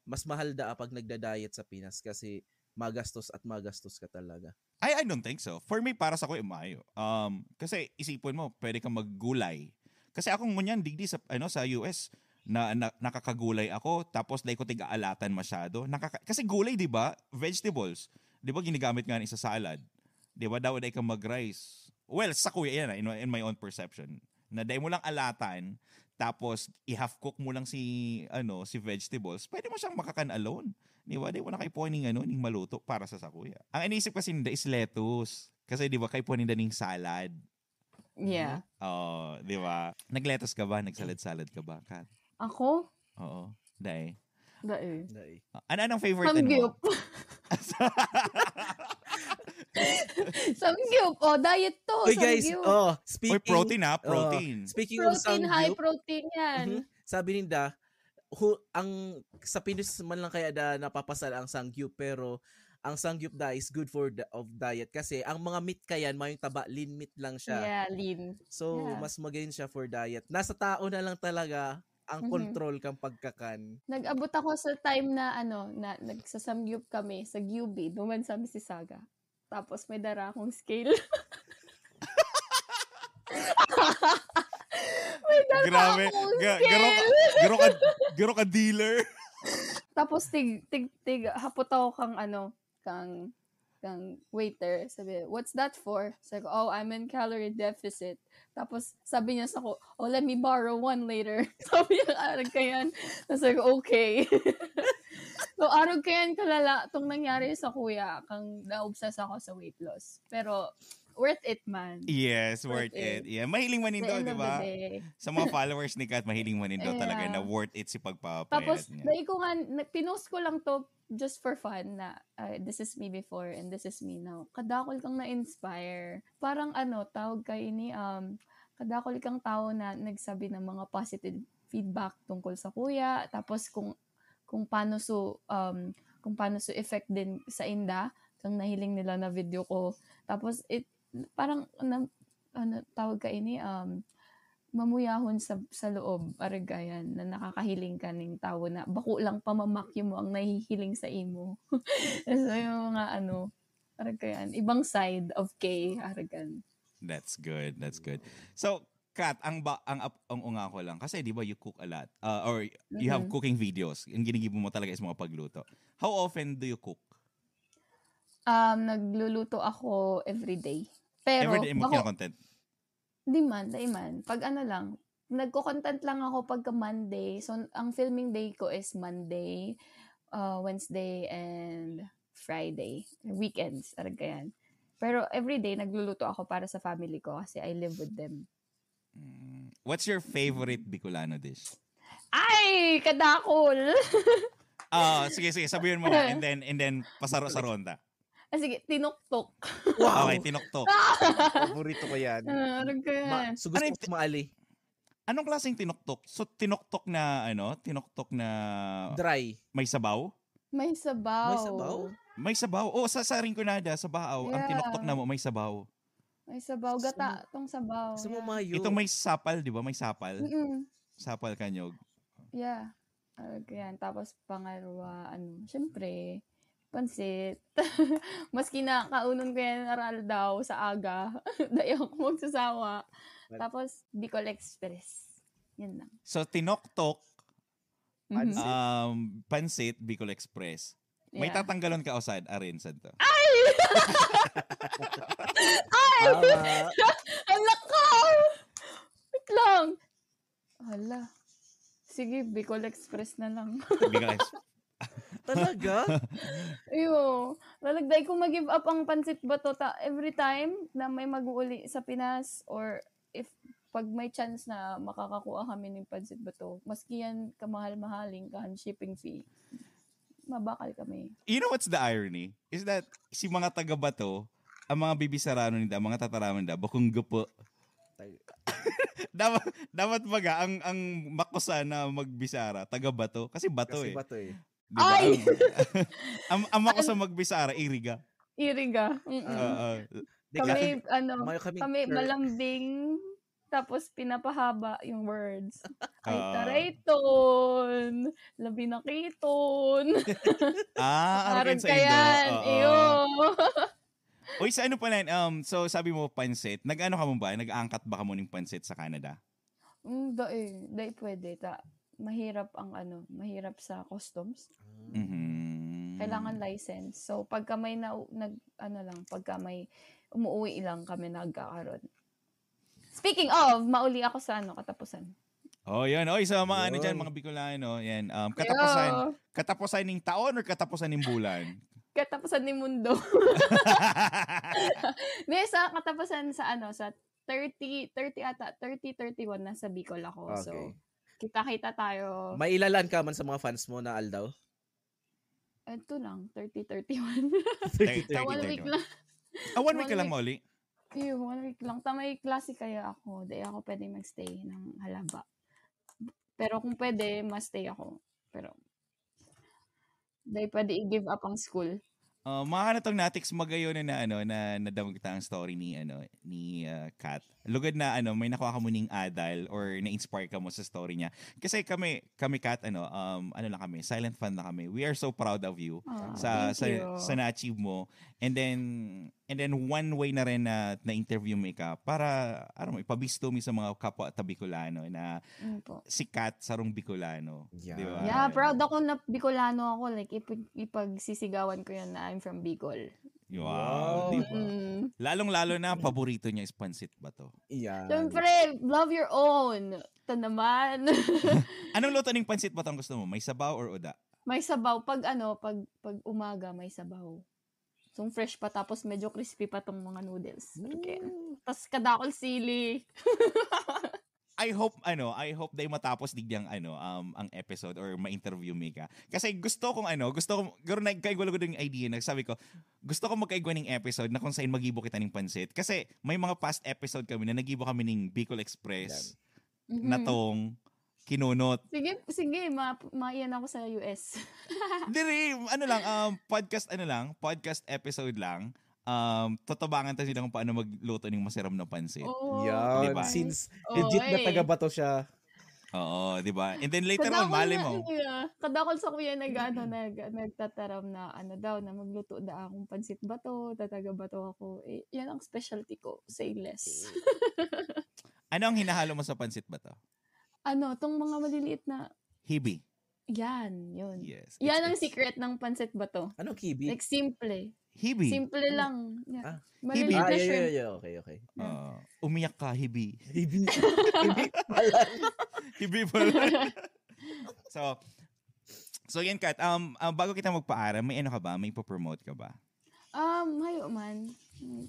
mas mahal daa pag nagda-diet sa Pinas kasi magastos at magastos ka talaga. I, I don't think so. For me, para sa ko, maayo. Um, kasi isipon mo, pwede kang maggulay. Kasi ako ngunyan, digdi sa, ano, sa U S, na, na nakakagulay ako, tapos dai ko tig-aalatan masyado. Nakaka- kasi gulay, 'di ba? Vegetables. 'Di ba ginagamit nga sa salad? 'Di ba? Daw dai ka mag-rice. Well, sa kuya yan, ah, in, in my own perception. Na dai mo lang alatan, tapos i-half cook mo lang si ano, si vegetables, pwede mo siyang makakan alone. 'Di ba? Dai mo na kaipuhan ning ano, ning maluto para sa sakuya. Ang inisip kasi ninda is lettuce. Kasi 'di ba, kaipuhan ninda ning salad. Yeah. Oh, 'di ba? Nag-lettuce ka ba? Nagsalad-salad ka ba, Kat? Ako? Oo. Dai. Dai. Dai. Ah, ano anong favorite ano mo? Samgyup. Samgyup. Oh, diet to. Uy, guys, Samgyup. Oh, Uy, speaking, protein ah, oh, protein. Speaking of Protein, high samgyup, protein yan. Mhm. Sabi ninda, hu, ang sa Pinas man lang kaya da napapasal ang samgyup, pero ang samgyup da is good for the, of diet kasi ang mga meat kayan, mayong taba, lean meat lang siya. Yeah, lean. So, Yeah. Mas magayon siya for diet. Nasa tao na lang talaga ang Mhm. control kang pagkakan. Nag-abot ako sa time na ano, na nagsasamgyup kami sa Q B, duman sa Mississauga. Tapos may dara akong scale. May dara Grabe. akong Ga- garo ka, scale. garo ka, garo ka dealer. Tapos tig, tig, tig, hapot ako kang ano, kang kang waiter, sabi, "What's that for?" Sabi ko, "Oh, I'm in calorie deficit." Tapos sabi niya sa ko, "Oh, let me borrow one later." Sabi niya, "Arag ka yan." Tapos sabi ko, "Okay." So, arog kayan kalala tong nangyari sa kuya, kang na-obsess ako sa weight loss. Pero, worth it man. Yes, worth, worth it. it. Yeah, mahiling man nindo, di ba? Sa mga followers ni Kat, mahiling man nindo talaga na worth it si pagpapayat niya. Tapos, dai ko nga, pinost ko lang to just for fun na, uh, this is me before and this is me now. Kadakol kang na-inspire. Parang ano, tawag ka ini, um, kadakol kang tao na nagsabi ng mga positive feedback tungkol sa kuya. Tapos kung kung paano so um kung paano so effect din sa inda kang nahiling nila na video ko. Tapos it parang na, ano tawag ka ini um mamuyahon sa sa loob, aragayan, na nakakahiling ka ning tawo na bako lang pamamakyo mo ang nahihiling sa imo. So yung mga ano, aragayan, ibang side of K, aragan. That's good. That's good. So, Kat, ang ba ang ap- ang unga ko lang kasi 'di ba you cook a lot uh, or you have Mm-mm. cooking videos. Ang ginigibo mo talaga is mga pagluto. How often do you cook? Um, nagluluto ako everyday. Pero Everyday mo bako, kinocontent? Di man, di man. Pag ano lang, nagko-content lang ako pagka Monday. So, ang filming day ko is Monday, uh, Wednesday, and Friday. Weekends, arag ka yan. Pero everyday, nagluluto ako para sa family ko kasi I live with them. Mm. What's your favorite Bicolano dish? Ay! Kadakol! Ah, sige, sige, sabihin mo na and then and then pasaro-saron ta. Ah, sige, tinuktok. Wow! Okay, tinuktok. Paborito ko yan. Ah, arag ka Ma- yan. so gusto Ano ko maali. Anong klaseng tinuktok? So tinuktok na ano, tinuktok na Dry. may sabaw? May sabaw. May sabaw? May sabaw. Oh, sa sa Rinconada, sa Baao, ang Yeah. tinuktok na mo may sabaw. May sabaw. Gata tong sabaw. Gusto mo Yeah. mayo. Itong may sapal, 'di ba? May sapal. Mm-mm. Sapal kanyog. Yeah. Arag ka yan. Tapos pangarwa, ano, syempre, pansit. Maski na kaunon ko yan aral daw sa aga. Dai ako magsasawa. Well- Tapos, Bicol Express. Yan lang. So tinoktok, Mhm. um, pansit, Bicol Express. May Yeah. tatanggalon ka usad, arin sad to. Ay! Tama. Anak ko! Wait lang. Hala. Sige, Bicol Express na lang. Bicol Express. Talaga? Iyo. Lalagday ko mag-give up ang pansit bato ta every time na may mag-uuli sa Pinas or if pag may chance na makakakuha kami ng pansit bato, maski yan kamahal-mahaling kan shipping fee, mabakal kami. You know what's the irony? Is that si mga taga Bato, ang mga bibisarano nila, mga tataramon nila, bakong gupo. Tay- dapat dapat baga ang ang makusa na magbisara, taga Bato kasi Bato Kasi eh. bato eh. Di ba? Ay! Ang, ang, ang makusa magbisara, Iriga. Iriga. Mm-mm. Oo. Di Kami, kasi, ano, may kami, kami per- malambing, tapos pinapahaba yung words. Ay, Ah. tarayton, labi na kiton. Ah, Arag arog sa ka yan. Oo. Iyo. Uy, sa ano pala, um, so sabi mo pansit, nag-ano ka mo ba? Nag-aangkat ba ka mo ng pansit sa Canada? Mm, dai, dai pwede. Ta, mahirap ang ano, mahirap sa customs. Mhm. Kailangan license. So, pagka may na, nag, ano lang, pagka may umuwi lang kami nagkakaroon. Speaking of, mauli ako sa ano, katapusan. Oh, yun. Oy, sa mga ano Yun. dyan, mga Bicolano, yan. Um, katapusan, Ayo. katapusan ng taon or katapusan ng bulan? Katapusan ni mundo. Hindi, sa katapusan sa ano, sa thirty, thirty ata, thirty, thirty-one, nasa Bicol ako. So, Okay. kita-kita tayo. May ilalan ka man sa mga fans mo na aldaw? Ito lang, thirty, thirty-one. Thirty, Sa one thirty, week thirty-one. lang. Ah, one week One ka lang week. mauli? Iyo, one week lang. Ta may klase kaya ako. Di ako pwede magstay ng halaba. Pero kung pwede, ma-stay ako. Pero, di pwede i-give up ang school. Uh, mga kanatong natiks magayon na, na ano na nadamag ta ang story ni ano ni uh, Kat. Lugod na ano may nakuha ka mo ning adal or na-inspire ka mo sa story niya. Kasi kami kami Kat ano um ano lang kami, silent fan na kami. We are so proud of you Ah, sa thank sa, you. sa na-achieve mo. And then And then one way na rin na na-interview mo ka para, ano mo, ipabisto mo sa mga kapwa ta Bicolano na Yun po. sikat sarong Bicolano. Yeah. Di ba? Yeah, proud ako na Bicolano ako. Like, ipag- ipagsisigawan ko yun na I'm from Bicol. Wow, di ba? Mm. Lalong-lalo na, paborito niya is pansit ba to? Yeah. Siyempre, love your own. Ito naman. Anong luto ning pansit ba to ang gusto mo? May sabaw or uda? May sabaw. Pag ano, pag, pag umaga, may sabaw. So, fresh pa tapos medyo crispy pa tong mga noodles. Okay. Tapos kadakol sili. I hope ano, I hope day matapos digyang ano um ang episode or ma-interview mi ka. Kasi gusto kong ano, gusto kong garo nagkaigwa ko yung idea na sabi ko, gusto ko magkaigwa ning episode na kung saan magibo kita ning pansit. Kasi may mga past episode kami na nagibo kami ning Bicol Express Mhm. na tong kinunot. Sige, sige, ma maiyan ako sa U S. Diri, ano lang, um, podcast ano lang, podcast episode lang. Um, tatabangan ta sila kung paano magluto ng masiram na pansit. Oh. Yan. Diba? Since Oh, legit na eh. taga Bato siya. Oo, di ba? And then later on, mali mo. Kadakol na, yeah. Kadakol sa kuya nag, ano, nag, nagtataram na, ano daw, na magluto da akong pansit bato, tataga bato ako. Eh, yan ang specialty ko, say less. Ano ang hinahalo mo sa pansit bato? Ano, tong mga maliliit na, Hibi. Yan, yun. Yes. Yan It's- ang it's- secret ng pansit bato. Anong kibi? Like, simple. Hibi. Simple lang. Yeah. Ah. Maliliit Ah, na yeah, shrimp. yeah, yeah. Okay, okay. Ah, umiyak ka, hibi. Hibi. Hibi pala. Hibi pala. So, so yan, Kat. Um, ah, bago kita magpaaram, may ano ka ba? May ipopromote ka ba? Um, hayo man.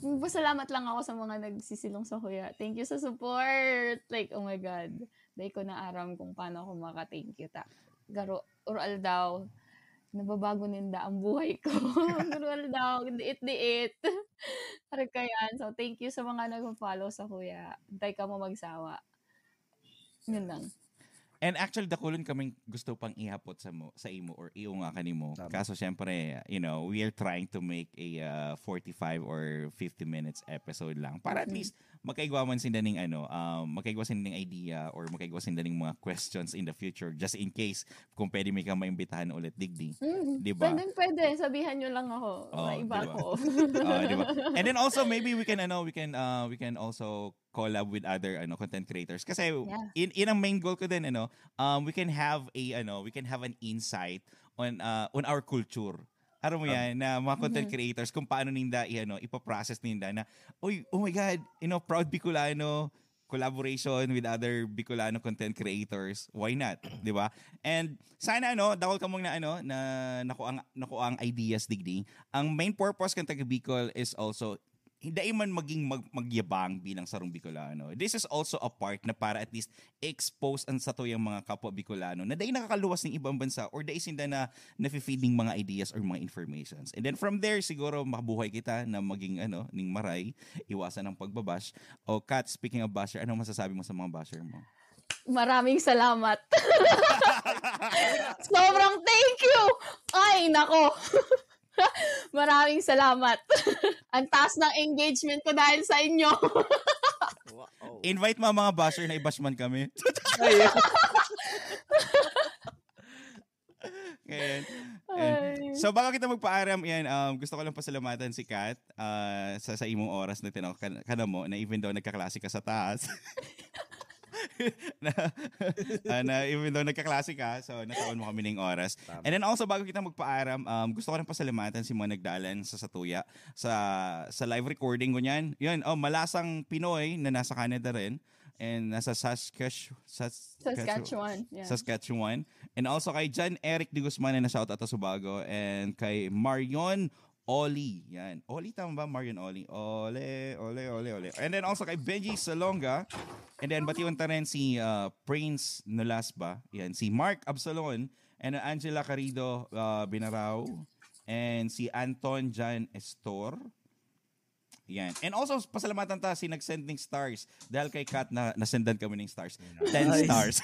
Magpasalamat lang ako sa mga nagsisilong sa kuya. Thank you sa support. Like, oh my God. Dai ko na aram kung paano ako maka-thank you ta. Garo, or aldaw, nababago ninda ang buhay ko. Garo aldaw, diit-diit. Parang kaya, so thank you sa mga nag-follow sa kuya. Antay ka mo magsawa. Yun lang. And actually, dakulon kaming gusto pang ihapot sa mo, sa imo or iunga kanimo. Tama. Kaso syempre, you know, we are trying to make a uh, forty-five or fifty minutes episode lang para at Mhm. least magkaigwa man sinda ning ano, um, magkaigwa sinda ning idea or magkaigwa sinda ning mga questions in the future just in case kung pwede may ka maimbitahan ulit, digdi. Mm, Di ba? Pwede, pwede. Sabihan nyo lang ako. Oh, Maiba di ba? ako. Ah, di ba? And then also maybe we can ano, we can uh, we can also collab with other ano content creators kasi Yeah. in in ang main goal ko din ano, um we can have a ano, we can have an insight on uh, on our culture. Aram mo Um, yan, na mga content Mhm. creators, kung paano ninda i-, ano, ipaprocess ninda na, "Uy, oh my God, you know, proud Bicolano, collaboration with other Bicolano content creators. Why not?" Di ba? And sana, ano, dakol kamong na, ano, na nakuang, nakuang ideas, digdi. Ang main purpose kan Taga Bicol is also, dai man maging mag-, magyabang bilang sarong Bicolano. This is also a part na para at least expose ang satuyang mga kapwa Bicolano na dai nakakaluwas ning ibang bansa or dai sinda na nafe-feed ning mga ideas or mga informations. And then from there, siguro makabuhay kita na maging, ano, ning maray, iwasan ang pagbabash. O Kat, speaking of basher, anong masasabi mo sa mga basher mo? Maraming salamat. Sobrang thank you. Ay, nako. Maraming salamat. Ang taas ng engagement ko dahil sa inyo. Wow. Invite mo ang mga basher na i-bash man kami. Ay, Ayan. Ay. So, bago kita magpaaram, yan, um, gusto ko lang pasalamatan si Kat ah, sa, sa imong oras na tinaw ka, ka na mo, na even though nagkaklase ka sa taas, na, ah, na even though nagkaklase ka, so natawan mo kami ng oras. Tama. And then also, bago kita magpaaram, um, gusto ko lang pasalamatan si mga nagdalan sa satuya, sa, sa live recording ko niyan. Yun, oh, Malasang Pinoy na nasa Canada rin. And nasa Saskatch-, Saskatchewan. Saskatchewan. Yeah. Saskatchewan. And also kay John Eric de Guzman na na-shoutout sa Subago. And kay Marion Oli. Yan. Oli, tama ba? Marion Oli. Ole, ole, ole, ole. And then also kay Benji Salonga. And then batiwan ta rin si uh, Prince Nolasba. Yan. Si Mark Absalon. And Angela Carido uh, Binarao. And si Anton Jan Estor. Yan. And also, pasalamatan ta si nag-send ng stars. Dahil kay Kat na nasendan kami ng stars. Ten Nice. Stars.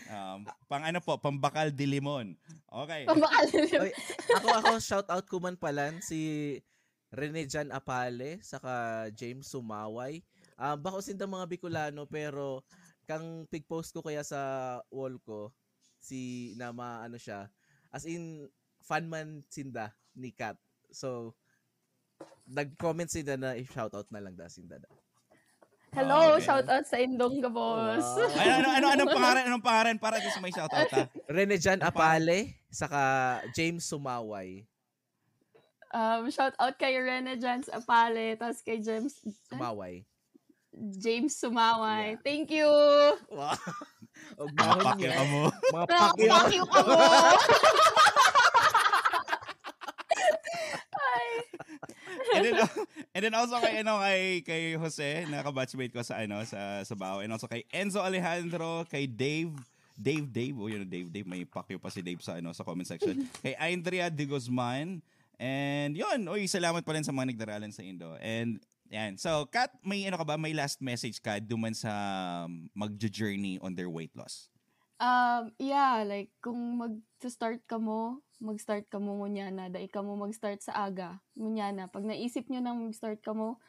um, pang ano po, pambakal de limon. Okay. Pambakal. Oy, ako, ako, shout out ko man palan si Rene Jan Apale, saka James Sumaway. Um, bako sinda mga Bicolano, pero kang pig-post ko kaya sa wall ko, si, na ma-, ano siya, as in, fan man sinda ni Kat. So, Nag-comment si Dana, i-shoutout na lang daw si Dana. Hello, Okay. Shout out sa indong gabos. Wow. Ay, ano, ano, anong pangalan? Anong pangalan para sa may shoutout, ha? Rene Jan Apale, saka James Sumaway. Um, shout out kay Rene Jans Apale, tas kay James Sumaway. James Sumaway. Yeah. Thank you. Wow. Og Mga pakyo ka mo. Mga pakyo. Pakyo ka mo. Ay. And then, and then also kay ano kay kay Jose, na kabatchmate ko sa ano sa sa Bao, and also kay Enzo Alejandro, kay Dave Dave, Dave, oh, yun, Dave, Dave, may pakyo pa si Dave sa, ano, sa comment section. Kay Andrea de Guzman, and yun, uy, salamat pa rin sa mga nagdaralan sa Indo. And, yan. So, Kat, may ano ka ba, may last message ka duman sa mag-journey on their weight loss? Um, yeah, like, kung mag-start ka mo, mag-start ka mo ngunyan na, dai ka mo mag-start sa aga. Ngunyan na, pag naisip nyo nang mag-start ka mo,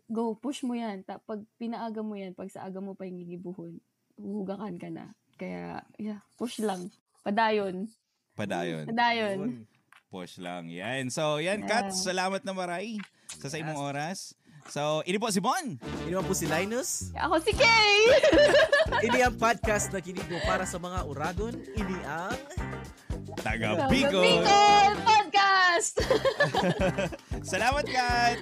go, push mo yan. Ta, pag pinaaga mo yan, pag sa aga mo pa yung gigibuhon, huhugakan ka na. Kaya, yeah, push lang. Padayon. Padayon. Padayon. Yun. Push lang. Yan. So, yan, Kat, Yeah. salamat na maray sa, sa imong Yes. oras. So, ini po si Bon. Ini man po si Linus. Ako si Kay! Ini ang podcast na ginibo para sa mga uragon. Ini ang Taga Taga Bicol. Bicol Podcast! Salamat, Kat.